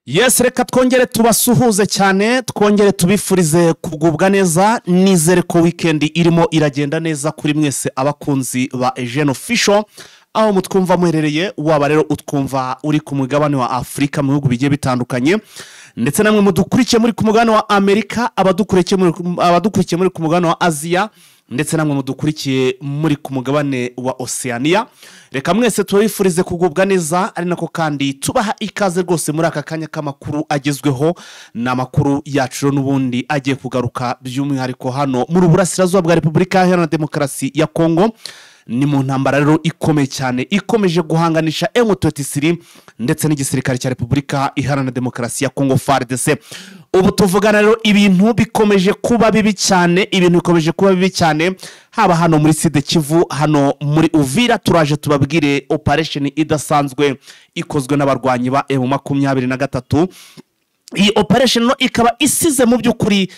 Yes, reka twongere tubasuhuze cyane, twongere tubifurize kugubwa neza. Nizere ko weekend irimo iragenda neza kuri mwese abakunzi ba Eugene Official aho mutwumva muherereye. Waba rero utwumva uri ku mugabane wa Afurika mu bihugu bigiye bitandukanye, ndetse namwe mudukurikiye muri ku mugabane wa Amerika, abadukurikiye muri ku mugabane wa Aziya, ndetse namwe mudukurikiye muri ku mugabane wa Oceania, reka mwese tubifurize kugubwa neza, ari nako kandi tubaha ikaze rwose muri aka kanya k'amakuru agezweho. Ni amakuru yacu rero n'ubundi agiye kugaruka by'umwihariko hano muri Burasirazuba bwa Repubulika Iharanira Demokarasi ya Kongo. Ni mu ntambara rero ikomeye cyane ikomeje guhanganisha M23 ndetse n'igisirikare cya Repubulika Iharanira Demokarasi ya Kongo, FARDC. Ubu tuvugana rero ibintu bikomeje kuba bibi cyane, ibintu bikomeje kuba bibi cyane, haba hano muri Sud Kivu, hano muri Uvira. Turaje tubabwire operation idasanzwe ikozwe n'abarwanyi ba M23. Iyi operation no ikaba isize mu by'ukuri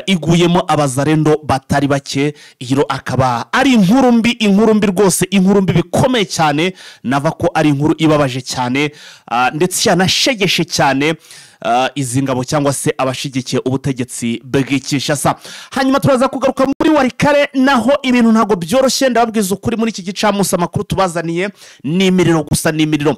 iguyemo abazarendo batari bake. Iyo akaba ari inkuru mbi, inkuru mbi rwose, inkuru mbi bikomeye cyane. Nava ko ari inkuru ibabaje cyane, ndetse yanashegeshe cyane izi ngabo cyangwa se abashigikiye ubutegetsi bw'Ikinshasa. Hanyuma turaza kugaruka muri Walikale, naho ibintu ntabwo byoroshye. Ndababwiza ukuri, muri iki gicamunsi amakuru tubazaniye ni imiriro gusa, ni imiriro.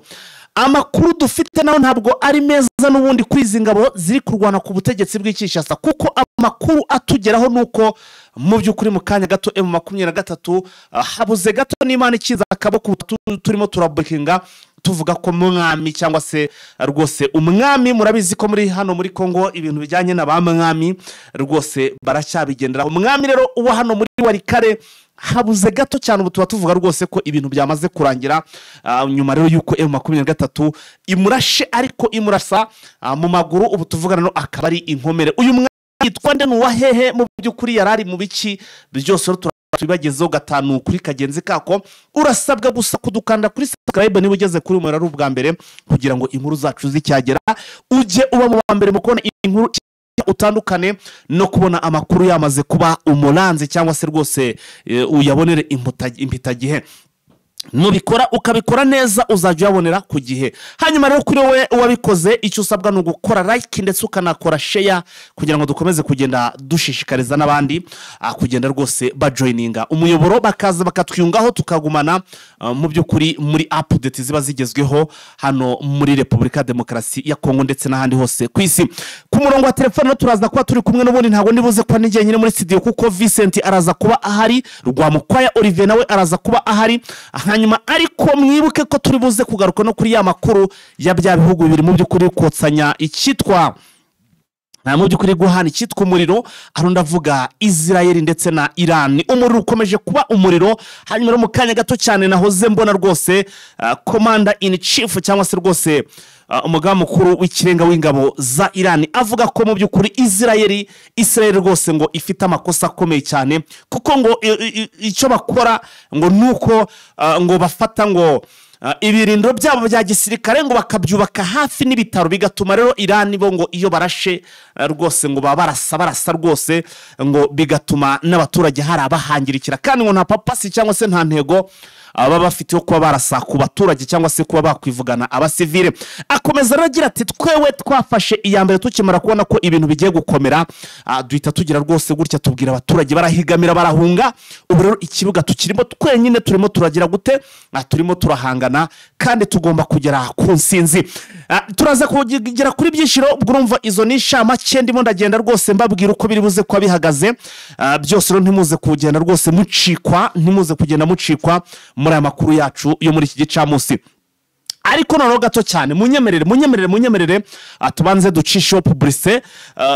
Amakuru dufite naho ntabwo ari meza n'ubundi kuri izi ngabo ziri kurwana ku butegetsi bw'Ikinshasa, kuko amakuru atugeraho ni uko mu by'ukuri mu kanya gato M23, habuze gato n'Imana ikiza akaboko, turimo turabukinga tuvuga ko mwami cyangwa se rwose umwami. Murabizi ko muri hano muri Kongo ibintu bijyanye na ba mwami rwose baracyabigendera. Umwami rero uwo hano muri Walikale habuze gato cyane, ubu tuba tuvuga rwose ko ibintu byamaze kurangira, nyuma rero yuko M23 imurashe, ariko imurasa mu maguru. Ubu tuvugana no akaba ari inkomere. Uyu mwami yitwa nde? Ni uwa hehe? Mu by'ukuri yari ari mu biki? Byose rero tubibagezeho gatanu kuri kagenzi kako. Urasabwa gusa kudukanda kuri subscribe niba ugeze kuri uyu ari ubwa mbere, kugira ngo inkuru zacu zicyagera ujye uba mu wa mbere mu kubona inkuru, utandukane no kubona amakuru yamaze kuba umuranzi, cyangwa se rwose uyabonere impitagihe. Nubikora ukabikora neza, uzajya uyabonera ku gihe. Hanyuma rero kuri wowe wabikoze, icyo usabwa ni ugukora like ndetse ukanakora share, kugira ngo dukomeze kugenda dushishikariza n'abandi kugenda rwose bajoininga umuyoboro, bakaza bakatwiyungaho, tukagumana mu by'ukuri muri update ziba zigezweho hano muri Repubulika ya Demokarasi ya Kongo ndetse n'ahandi hose ku isi. Ku murongo wa telefone rero turaza kuba turi kumwe n'ubundi, ntabwo ndibuze kuba ni njyenyine muri studio, kuko Vincent araza kuba ahari, Rwamukwaya Olivier nawe araza kuba ahari. Hanyuma ariko mwibuke ko turi buze kugaruka no kuri ya makuru ya bya bihugu bibiri mu by'ukuri kotsanya icyitwa nta mu by'ukuri guhana icyitwa umuriro. Aho ndavuga Israel ndetse na Iran. Umuriro ukomeje kuba umuriro. Hanyuma rero mu kanya gato cyane nahoze mbona rwose commander in chief, cyangwa se rwose umugaba mukuru w'ikirenga w'ingabo za Iran, avuga ko mu by'ukuri Israel rwose ngo ifite amakosa akomeye cyane, kuko ngo icyo bakora ngo nuko ngo bafata ngo ibirindiro byabo bya gisirikare ngo bakabyubaka hafi n'ibitaro, bigatuma rero Iran bo ngo iyo barashe rwose ngo baba barasa barasa rwose, ngo bigatuma n'abaturage hari abahangirikira, kandi ngo nta purpose cyangwa se nta ntego baba bafite yo kuba barasa ku baturage cyangwa se kuba bakwivugana abasivile. Akomeza rero agira ati: "Twewe twafashe iya mbere tukimara kubona ko ibintu bigiye gukomera, duhita tugira rwose gutya tubwira abaturage, barahigamira barahunga. Ubu rero ikibuga tukirimo twenyine, turimo turagira gute? Turimo turahangana kandi tugomba kugera ku nsinzi." Turaza kugera kuri byinshi rero. Ubwo urumva izo ni inshamake ndimo ndagenda rwose mbabwira uko biri buze kuba bihagaze. Byose rero ntimuze kugenda rwose mucikwa, ntimuze kugenda mucikwa muri aya makuru yacu yo muri iki gicamunsi. Ariko noneho gato cyane munyemerere, munyemerere, munyemerere, tubanze ducisheho publicité,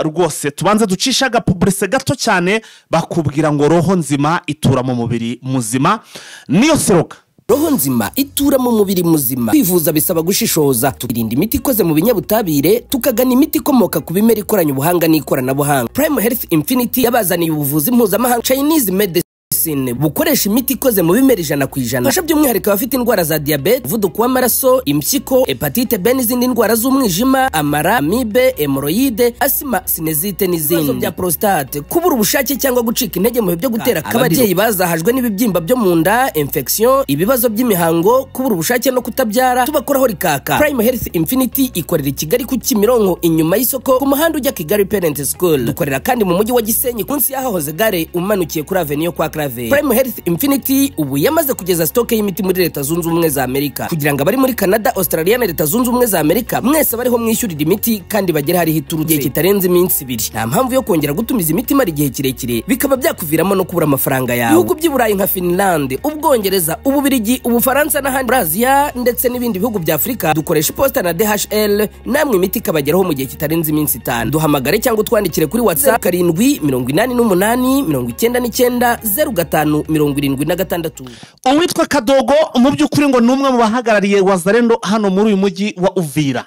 rwose tubanze ducishe agapublicité gato cyane. Bakubwira ngo roho nzima itura mu mubiri muzima, niyo slogan. Roho nzima itura mu mubiri muzima. Kwivuza bisaba gushishoza, tukirinda imiti ikoze mu binyabutabire, tukagana imiti ikomoka ku bimera ikoranye ubuhanga n'ikoranabuhanga. Prime Health Infinity yabazaniye ubuvuzi mpuzamahanga, Chinese medicine. Medicine bukoresha imiti ikoze mu bimera 100%. Fasha by'umwihariko abafite indwara za diyabete, umuvuduko w'amaraso, impyiko, hepatite B n'izindi ndwara z'umwijima, amara, amibe, hemoroyide, asima, sinezite n'izindi. Ibibazo bya prostate, kubura ubushake cyangwa gucika intege mu bihe byo gutera akabariro, ababyeyi bazahajwe n'ibibyimba byo mu nda, infection, ibibazo by'imihango, kubura ubushake no kutabyara, tubakoraho rikaka. Prime Health Infinity ikorera i Kigali ku Kimironko, inyuma y'isoko, ku muhanda ujya Kigali Parent School. Dukorera kandi mu mujyi wa Gisenyi, munsi y'ahahoze gare, umanukiye kuri Avenue kwa Clave. Prime Health Infinity ubu yamaze kugeza stock y'imiti muri Leta Zunze Ubumwe za Amerika, kugira ngo abari muri Canada, Australia na Leta Zunze Ubumwe za Amerika mwese bariho mwishyurira imiti kandi bagere hariho iturutse igihe kitarenze iminsi 2. Nta mpamvu yo kongera gutumiza imiti imara igihe kirekire, bikaba byakuviramo no kubura amafaranga yawe. Ibihugu by'i Burayi nka Finland, Ubwongereza, Ububirigi, Ubufaransa n'ahandi muri Aziya ndetse n'ibindi bihugu bya Afurika, dukoresha iposita na DHL, namwe imiti ikabageraho mu gihe kitarenze iminsi 5. Duhamagare cyangwa utwandikire kuri WhatsApp 7 88 99 05 76. Uwitwa Kadogo mu by'ukuri ngo ni umwe mu bahagarariye Wazalendo hano muri uyu mujyi wa Uvira.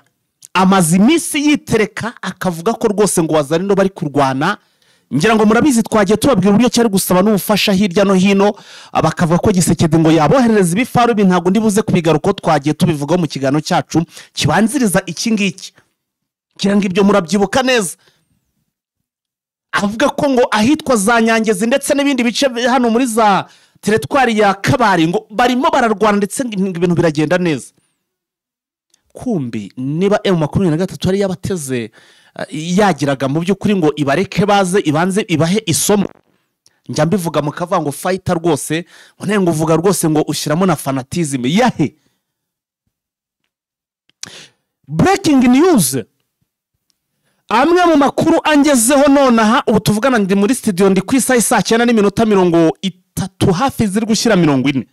Amaze iminsi yitereka akavuga ko rwose ngo Wazalendo bari kurwana. Ngira ngo murabizi, twagiye tubabwira uburyo cyari gusaba n'ubufasha hirya no hino, bakavuga ko Gisekedi ngo yaboherereza ibifaru. Ibi ntabwo ndibuze kubigaruka, twagiye tubivugaho mu kiganiro cyacu kibanziriza iki ngiki, ngira ngo ibyo murabyibuka neza. Avuga ko ngo ahitwa za Nyangezi ndetse n'ibindi bice hano muri za teretwari ya Kabari ngo barimo bararwana ndetse ibintu biragenda neza. Kumbi niba M23 yari yabateze, yagiraga mu by'ukuri ngo ibareke baze ibanze ibahe isomo. Njya mbivuga mukavuga ngo fighter rwose, ngo uvuga rwose ngo ushyiramo na fanatism yahe. Breaking news, amwe mu makuru angezeho nonaha ubu tuvugana, ndi muri studio, ndi ku isaha saa 9:30 hafi ziri gushyira 40.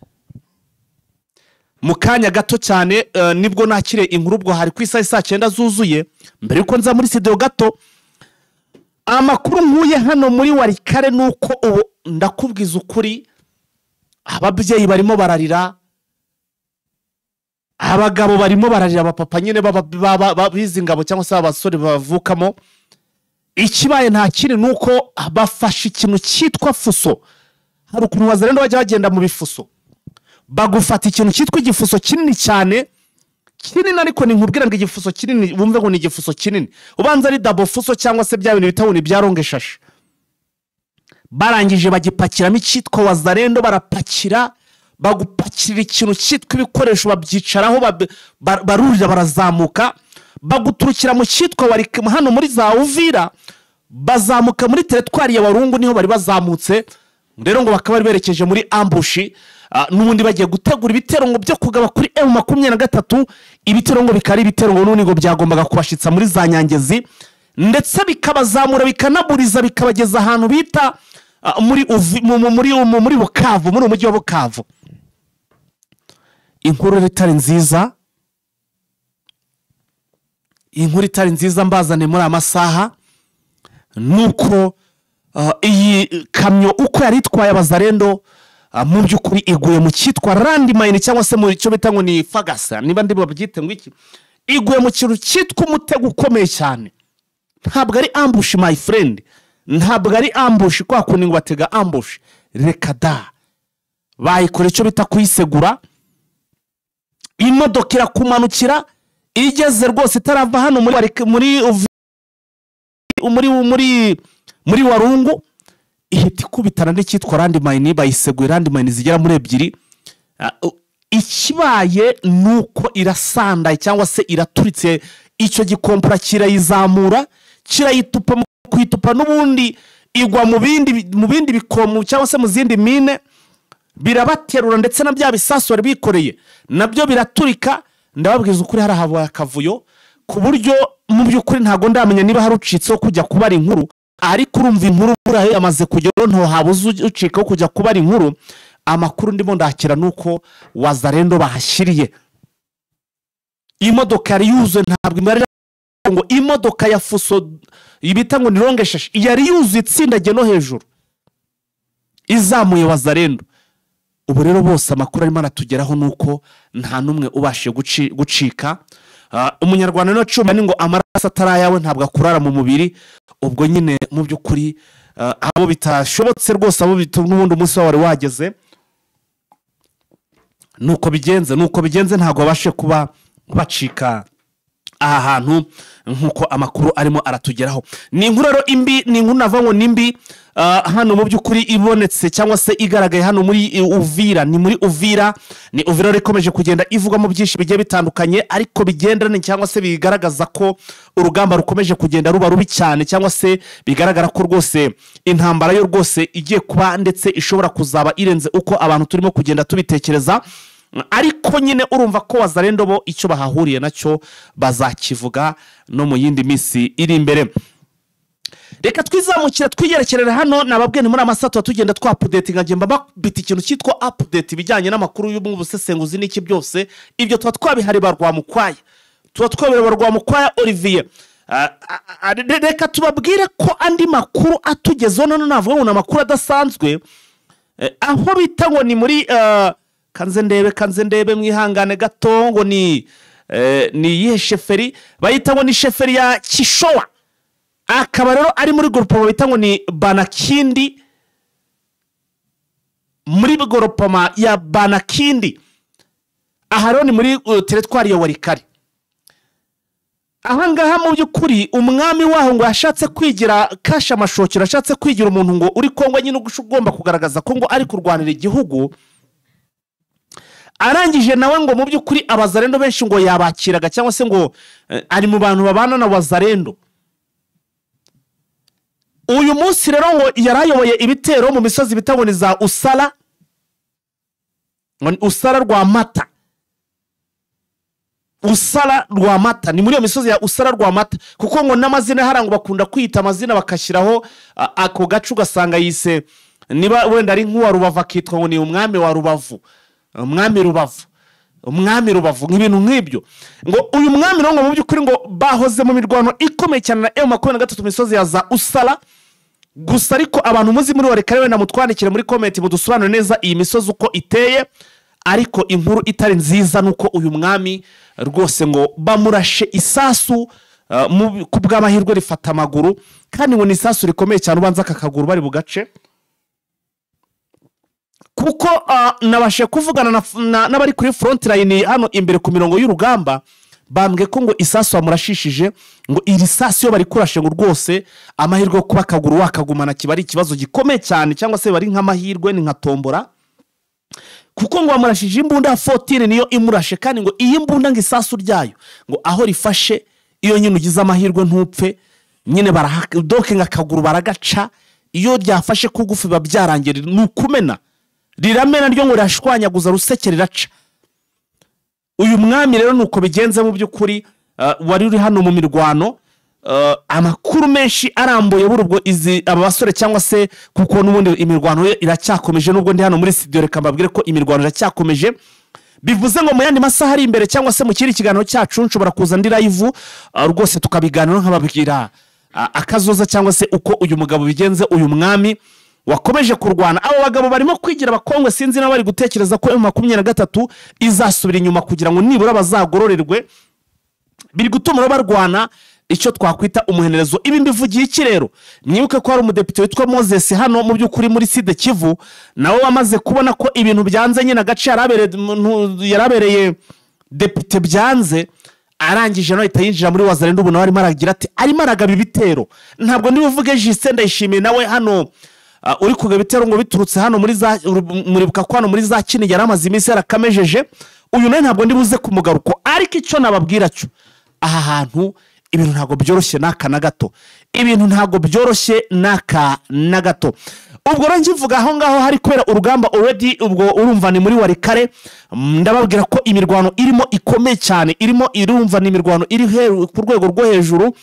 Mu kanya gato cyane nibwo nakire inkuru, ubwo hari ku isaha saa 9 zuzuye, mbere yuko nza muri studio gato. Amakuru nkuye hano muri Walikale nuko ubu ndakubwiza ukuri, ababyeyi barimo bararira, abagabo barimo bararira, abapapa nyine bizi ingabo cyangwa se abasore bavukamo. Ikibaye nta kindi nuko bafashe ikintu cyitwa fuso. Hari ukuntu Wazalendo bajya bagenda mu bifuso, bagufata ikintu cyitwa igifuso kinini cyane, kinini ariko ni nkubwira ngo igifuso kinini, wumve ngo ni igifuso kinini, ubanza ari double fuso cyangwa se bya bintu bita bya ronge shashe. Barangije bagipakiramo icyitwa Wazalendo, barapakira, bagupakirira ikintu cyitwa ibikoresho, babyicaraho, barurira, barazamuka, baguturukira mu cyitwa hano muri za Uvira, bazamuka muri teretwari ya Warungu, niho bari bazamutse. Rero ngo bakaba bari berekeje muri ambushi, n'ubundi bagiye gutegura ibitero ngo byo kugaba kuri M23. Ibitero ngo bikari ibitero ngo n'ubundi ngo byagombaga kubashitsa muri za Nyangezi, ndetse bikabazamura bikanaburiza bikabageza ahantu bita muri muri Bukavu, muri umujyi wa Bukavu. Inkuru itari nziza, inkuru itari nziza mbazane muri amasaha nuko iyi kamyo uko yari itwaye Abazalendo mu by'ukuri iguye mu cyitwa landmine cyangwa se mu cyo bita ngo ni fagasa, niba ndi babyite ngo iki, iguye mu kintu cyitwa umutego ukomeye cyane. Ntabwo ari ambush my friend, ntabwo ari ambush kwa kundi ngo batega ambush, reka da, bayikora icyo bita kuyisegura. Imodoka irakumanukira igeze rwose itarava hano muri Warungu, ihita ikubitana n'icyitwa landmine, bayiseguye landmine zigera muri 2. Ikibaye nuko irasandaye cyangwa se iraturitse, icyo gikompora kirayizamura kirayitupa, mu kuyitupa n'ubundi igwa mu bindi bikomo cyangwa se mu zindi mine, birabaterura ndetse na bya bisasu bari bikoreye nabyo biraturika. Ndababwiza ukuri harahabaye akavuyo ku buryo mu by'ukuri ntago ndamenya niba hari ucitseho kujya kubara inkuru, ariko urumva inkuru burahe amaze kugera nto habuze ucikaho kujya kubara inkuru. Amakuru ndimo ndakira nuko Wazalendo bahashyiriye imodoka yari yuzuye, ntabwo imibare ngo imodoka ya fuso ibita ngo ni ronge shashe yari yuzuye itsindagiye no hejuru izamuye Wazalendo. Ubu rero bose amakuru arimo aratugeraho nuko nta numwe ubashije gucika. Umunyarwanda no cuma ni ngo amaraso atari ayawe ntabwo akurara mu mubiri. Ubwo nyine mu by'ukuri abo bitashobotse rwose, abo n'ubundi umunsi wari wageze, nuko bigenze ntabwo babashe kuba bacika aha hantu nkuko amakuru arimo aratugeraho. Ni inkuru rero imbi, ni inkuru navuga ngo ni mbi hano mu by'ukuri ibonetse cyangwa se igaragaye hano muri Uvira. Ni muri Uvira, ni Uvira rero ikomeje kugenda ivugwamo byinshi bigiye bitandukanye, ariko bigendana cyangwa se bigaragaza ko urugamba rukomeje kugenda ruba rubi cyane, cyangwa se bigaragara ko rwose intambara yo rwose igiye kuba ndetse ishobora kuzaba irenze uko abantu turimo kugenda tubitekereza. Ariko nyine urumva ko Wazalendo bo icyo bahahuriye nacyo bazakivuga no mu yindi minsi iri imbere. Reka twizamukira twigerekerera hano, nababwiye ni muri amasato tugenda twa-update, nkagenda bakubita ikintu cyitwa update ibijyanye n'amakuru y'ubusesenguzi n'iki byose, ibyo tuba twabihari ba Rwamukwaya, tuba twabihari ba Rwamukwaya Olivier. Reka tubabwire ko andi makuru atugezeho none navuga ngo ni amakuru adasanzwe, aho bita ngo ni muri kanze ndebe mwihangane gato, ngo ni iyihe sheferi bayita ngo ni sheferi ya Kishowa, akaba rero ari muri groupement bita ngo ni Banakindi, muri groupement ya Banakindi. Aha rero ni muri teritwari ya Walikale. Aha ngaha mu by'ukuri umwami waho ngo yashatse kwigira kasha amashokero, ashatse kwigira umuntu ngo uri Kongo nyine ugomba kugaragaza ko ngo ari kurwanira igihugu. Arangije nawe ngo mu by'ukuri abazarendo benshi ngo yabakiraga, cyangwa se ngo ari mu bantu babana na Wazalendo. Uyu munsi rero ngo yarayoboye ibitero mu misozi bita ngo ni za Usala, Usala rwa Mata, Usala rwa Mata, ni muri iyo misozi ya Usala rwa Mata, kuko ngo n'amazina harango bakunda kwita amazina bakashyiraho ako gace, ugasanga yise niba wenda ari nk'uwa Rubavu akitwa ngo ni umwami wa Rubavu, umwami Rubavu, umwami Rubavu, nk'ibintu nk'ibyo. Ngo uyu mwami rero ngo mu by'ukuri ngo bahoze mu mirwano ikomeye cyane na M23 mu misozi ya za Usala. Gusa ariko abantu muzi muri Walikale wenda mutwandikire muri comment mudusobanure neza iyi misozi uko iteye. Ariko inkuru itari nziza nuko uyu mwami rwose ngo bamurashe isasu ku bw'amahirwe rifata amaguru, kandi ngo ni isasu rikomeye cyane, ubanza akakaguru bari bugace. Kuko nabashe kuvugana n'abari kuri front line hano imbere ku mirongo y'urugamba, bambwe ko ngo isasu bamurashishije, ngo iri sasu yo bari kurashe ngo rwose amahirwe yo kuba akaguru wakagumana kiba ari ikibazo gikomeye cyane, cyangwa se bari nk'amahirwe ni nka tombora, kuko ngo bamurashije imbunda ya 14 niyo imurashe, kandi ngo iyi mbunda ngo isasu ryayo ngo aho rifashe iyo nyine ugize amahirwe ntupfe nyine doke ngo akaguru baragaca, iyo ryafashe kugufi biba byarangiye, ni ukumena riramena ryo ngo rirashwanyaguza ruseke riraca. Uyu mwami rero nuko bigenze mu by'ukuri, wari uri hano mu mirwano, amakuru menshi arambuye burubwo izi aba basore, cyangwa se kuko n'ubundi imirwano iracyakomeje, nubwo ndi hano muri studio reka mbabwire ko imirwano iracyakomeje. Bivuze ngo mu yandi masaha ari imbere cyangwa se mu kindi kiganiro cyacu nshobora kuza ndi live rwose tukabiganira nkababwira akazoza cyangwa se uko uyu mugabo bigenze, uyu mwami wakomeje kurwana. Abo bagabo barimo kwigira abakongwe, sinzi nabo bari gutekereza ko M23 izasubira inyuma kugira ngo nibura bazagororerwe, biri gutuma barwana icyo twakwita umuhenerezo. Ibi mbivugiye iki rero? Mwibuke ko hari umudepite witwa Moses hano mu by'ukuri muri Sud Kivu, nawe wamaze kubona ko ibintu byanze nyine, agace yarabereye depite byanze, arangije no ahita yinjira muri Wazalendo. Ubu nawe arimo aragira ati arimo aragaba ibitero. Ntabwo ndi buvuge Justin Ndayishimiye nawe hano uri kugaba ibitero ngo biturutse hano muri za muribuka ko hano muri za Kinigi yaramaze iminsi yarakamejeje. Uyu nawe ntabwo ndi buze kumugaruko, ariko icyo nababwira cyo aha hantu ibintu ntabwo byoroshye n'aka na gato, ibintu ntabwo byoroshye n'aka na gato. Ubwo rero nkivuga aho ngaho hari kubera urugamba already, ubwo urumva ni muri Walikale, ndababwira ko imirwano irimo ikomeye cyane, irimo irumva ni imirwano iri ku rwego rwo hejuru.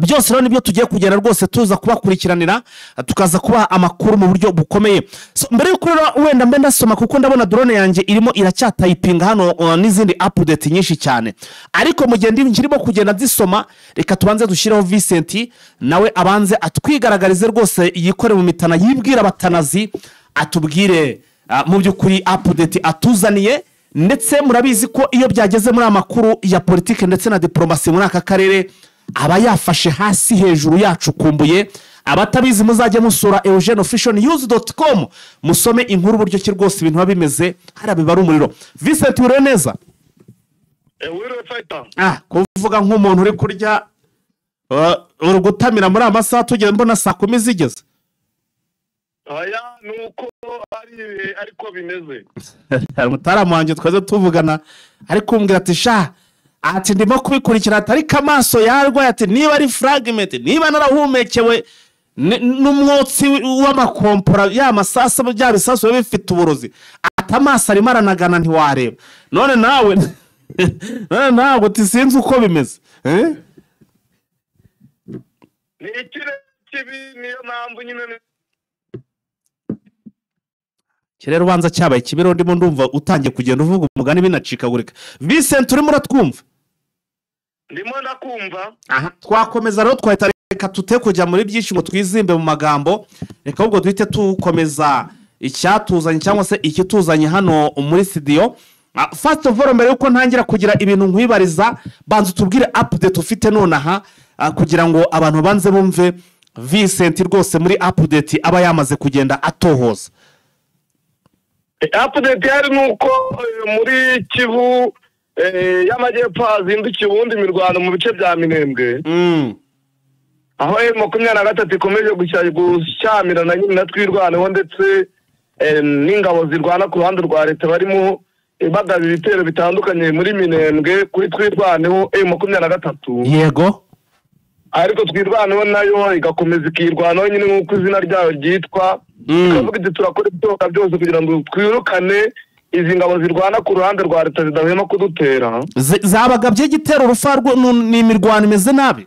Byose rero nibyo tugiye kugera rwose tuza kubakurikiranira, tukaza kubaha amakuru mu buryo bukomeye. So, mbere yuko rero wenda mbe ndasoma, kuko ndabona drone yanjye irimo iracyatayipinga hano n'izindi update nyinshi cyane, ariko mu gihe ndimo kugenda nzisoma reka tubanze dushyireho Vincent nawe abanze atwigaragarize rwose, yikore mu mitana, yibwira abatanazi, atubwire mu by'ukuri update atuzaniye. Ndetse murabizi ko iyo byageze muri amakuru ya politiki ndetse na diplomasi muri aka karere aba yafashe hasi hejuru yacukumbuye. Abatabizi muzajye musura eugeneofficialnews.com musome inkuru buryo ki rwose ibintu biba bimeze, hariya biba ari umuriro. Vincent, wiriwe neza? Wiriwe fighter. Kuvuga nk'umuntu uri kurya, uri gutamira muri aya masaha tugeze, mbona saa 10 zigeze. Aya ni uko ari, ariko bimeze. Mutaramu wanjye twaze tuvugana ari kumbwira ati: "Sha," ati, "ndimo kubikurikira," ati, "ariko amaso yarwaye," ati, "niba ari fragment, niba narahumekewe n'umwotsi w'amakompora ya masasu, bya bisasu biba bifite uburozi," ati, "amaso arimo aranagana, ntiwareba." None nawe, none ntabwo uti sinzi uko bimeze, eh? Ni ikirere kibi, niyo mpamvu nyine. Ikirere ubanza cyabaye kibi rero. Ndimo ndumva utangiye kugenda uvuga umugani binacikagurika. Vincent, urimo uratwumva? Ndimo ndakumva. Aha twakomeza rero, twahita reka tute kujya muri byinshi ngo twizimbe mu magambo, reka ahubwo duhite tukomeza icyatuzanye cyangwa se ikituzanye hano muri studio. First of all, mbere yuko ntangira kugira ibintu nkwibariza, banza utubwire update ufite nonaha, kugira ngo abantu banze bumve Vincent rwose muri update aba yamaze kugenda atohoza. Update ihari ni uko muri Kivu y'Amajyepfo hazindukiye ubundi mirwano mu bice bya Minembwe, aho M23 ikomeje gushyamirana nyine na Twirwaneho ndetse n'ingabo zirwana ku ruhande rwa leta, barimo bagaba ibitero bitandukanye muri Minembwe kuri Twirwaneho, M23. Ariko Twirwaneho nayo igakomeza ikirwanaho nyine nk'uko izina ryayo ryitwa, ikavuga iti: "Turakora ibishoboka byose kugira ngo twirukane izi ngabo zirwana ku ruhande rwa leta zidahwema kudutera." Zabagabye igitero rufarwa, ni imirwano imeze nabi.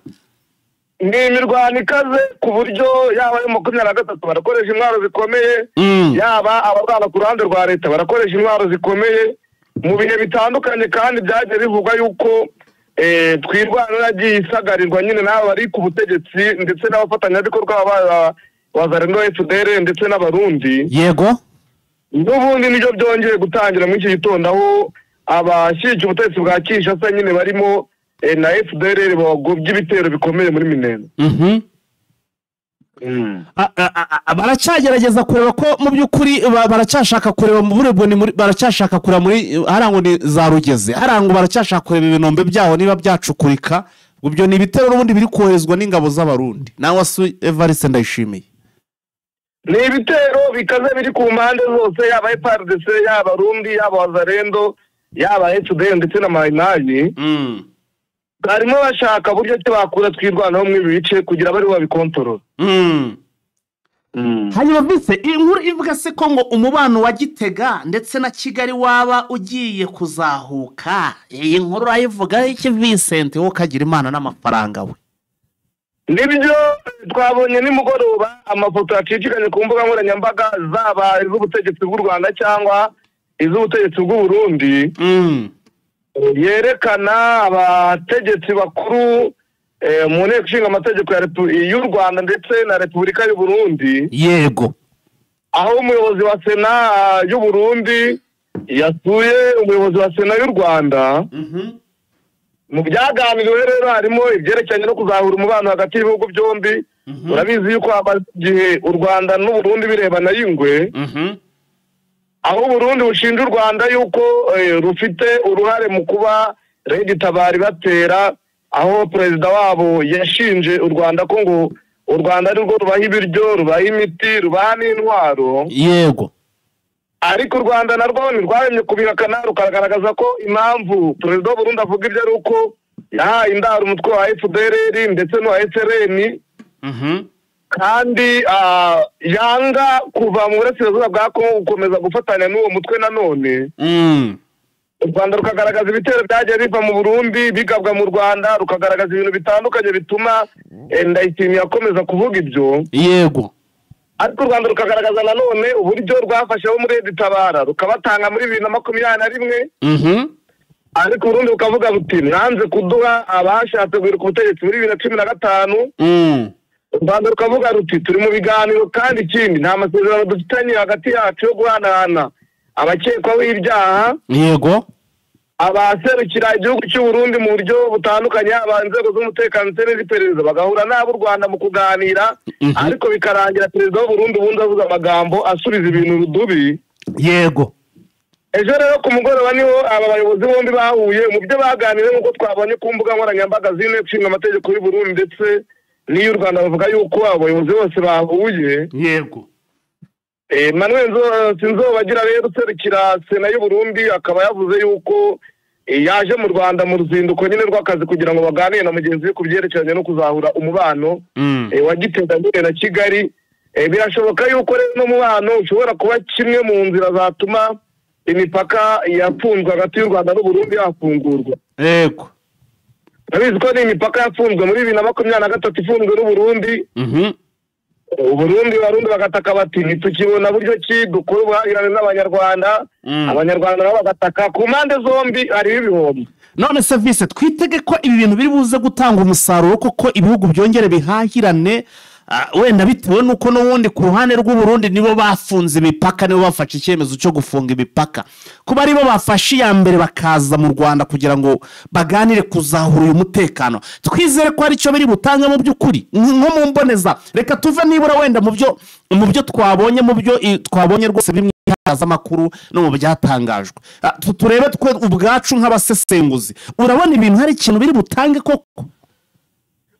Ni imirwano ikaze ku buryo yaba ayo 23 barakoresha intwaro zikomeye, yaba abarwana ku ruhande rwa leta barakoresha intwaro zikomeye mu bihe bitandukanye. Kandi byagiye bivugwa yuko Twirwaneho yagiye isagarirwa nyine n'aba bari ku butegetsi ndetse n'abafatanyabikorwa ba Wazalendo, FDLR ndetse n'Abarundi. N'ubundi nibyo byongeye gutangira muri iki gitondo, aho abashyigikiye ubutegetsi bwa Kinshasa nyine barimo na FDLR bagobye ibitero bikomeye muri Minembwe. Baracyagerageza kureba ko mu by'ukuri baracyashaka kureba mu buryo ni baracyashaka kureba muri hariya ngo ni za Rugezi, hariya ngo baracyashaka kureba ibinombe byaho niba byacukurika. Ibyo ni ibitero n'ubundi biri koherezwa n'ingabo z'Abarundi nawe se Evariste Ndayishimiye. Ni ibitero bikaze biri ku mpande zose, yaba FARDC, yaba Rundi, yaba Wazalendo, yaba FDL ndetse na Mayimayi. Barimo bashaka buryo ki bakura Twirwanaho muri ibi bice kugira bari babikontorora. Hanyuma vise inkuru ivuga se ko ngo umubano wa Gitega ndetse na Kigali waba ugiye kuzahuka, iyi nkuru urayivuga iki, Vincent, wowe ukagira Imana n'amafaranga we? Nibyo, twabonye nimugoroba amafoto yacicikanye ku mbuga nkoranyambaga, zaba iz'ubutegetsi bw'u Rwanda cyangwa iz'ubutegetsi bw'u Burundi, yerekana abategetsi bakuru mu Nteko Ishinga Amategeko y'u Rwanda ndetse na Repubulika y'u Burundi, aho umuyobozi wa Sena y'u Burundi yasuye umuyobozi wa Sena y'u Rwanda. Mu byaganiriwe rero harimo ibyerekeranye no kuzahura umubano hagati y'ibihugu byombi. Urabizi yuko hamaze igihe u Rwanda n'u Burundi birebana y'ingwe, aho Uburundi bushinja u Rwanda yuko rufite uruhare mu kuba RED Tabara batera, aho perezida wabo yashinje u Rwanda ko ngo u Rwanda ari rwo rubaha ibiryo, rubaha imiti, rubaha n'intwaro. Ariko u Rwanda narwo ntirwahemye kubihakana, rukagaragaza ko impamvu perezida w'Uburundi avuga ibyo ari uko yahaye indaro umutwe wa FDLR ndetse n'uwa FRN, kandi yanga kuva mu burasirazuba bwa Kongo gukomeza gufatanya n'uwo mutwe nanone. U Rwanda rukagaragaza ibitero byagiye biva mu Burundi bigabwa mu Rwanda, rukagaragaza ibintu bitandukanye bituma Ndayishimiye akomeza kuvuga ibyo. Ariko u Rwanda rukagaragaza nanone uburyo rwafashe abo muri RED Tabara rukabatanga muri 2021, ariko Uburundi bukavuga buti: "Mwanze kuduha abashatse guhirika ubutegetsi muri 2015." U Rwanda rukavuga ruti: "Turi mu biganiro, kandi ikindi nta masezerano dufitanye hagati yacu yo guhanahana abakekwaho ibyaha, yego, abaserukira igihugu cy'u Burundi mu buryo butandukanye, aba inzego z'umutekano ndetse n'iziperereza bagahura n'ab'u Rwanda mu kuganira, ariko bikarangira perezida w'u Burundi ubundi avuze amagambo asubiza ibintu rudubi. Yego. Ejo rero ku mugoroba niho aba bayobozi bombi bahuye, mu byo baganiriye nk'uko twabonye ku mbuga nkoranyambaga z'inteko ishinga amategeko y'u Burundi ndetse n'iy'u Rwanda, bavuga yuko abo bayobozi bose bahuye. Yego. Emmanuel Sinzobagira rero userukira Sena y'u Burundi akaba yavuze yuko yaje mu Rwanda mu ruzinduko nyine rw'akazi kugira ngo baganire na mugenzi we ku byerekeranye no kuzahura umubano wa Gitega nyine na Kigali. Birashoboka yuko rero n'umubano ushobora kuba kimwe mu nzira zatuma imipaka yafunzwe hagati y'u Rwanda n'u Burundi yafungurwa. Yego. Urabizi ko ni imipaka yafunzwe muri 2023 ifunzwe n'u Burundi. Uburundi Barundi bagataka bati ntitukibona buryo ki dukora ubuhahirane n'Abanyarwanda, Abanyarwanda nabo bagataka, ku mpande zombi hariho ibihombo. None serivisi twitege ko ibi bintu biri buze gutanga umusaruro koko ibihugu byongere bihahirane, wenda bitewe n'uko n'ubundi ku ruhande rw'u Burundi nibo bafunze imipaka, nibo bafashe icyemezo cyo gufunga imipaka, kuba aribo bafashe iya mbere bakaza mu Rwanda kugira ngo baganire kuzahura uyu mutekano, twizere ko aricyo biri butange mu by'ukuri nko mu mboneza. Reka tuve nibura wenda mu byo twabonye, mu byo twabonye rwose bimwe itangazamakuru no mu byatangajwe, turebe twe ubwacu nk'abasesenguzi, urabona ibintu hari ikintu biri butange koko?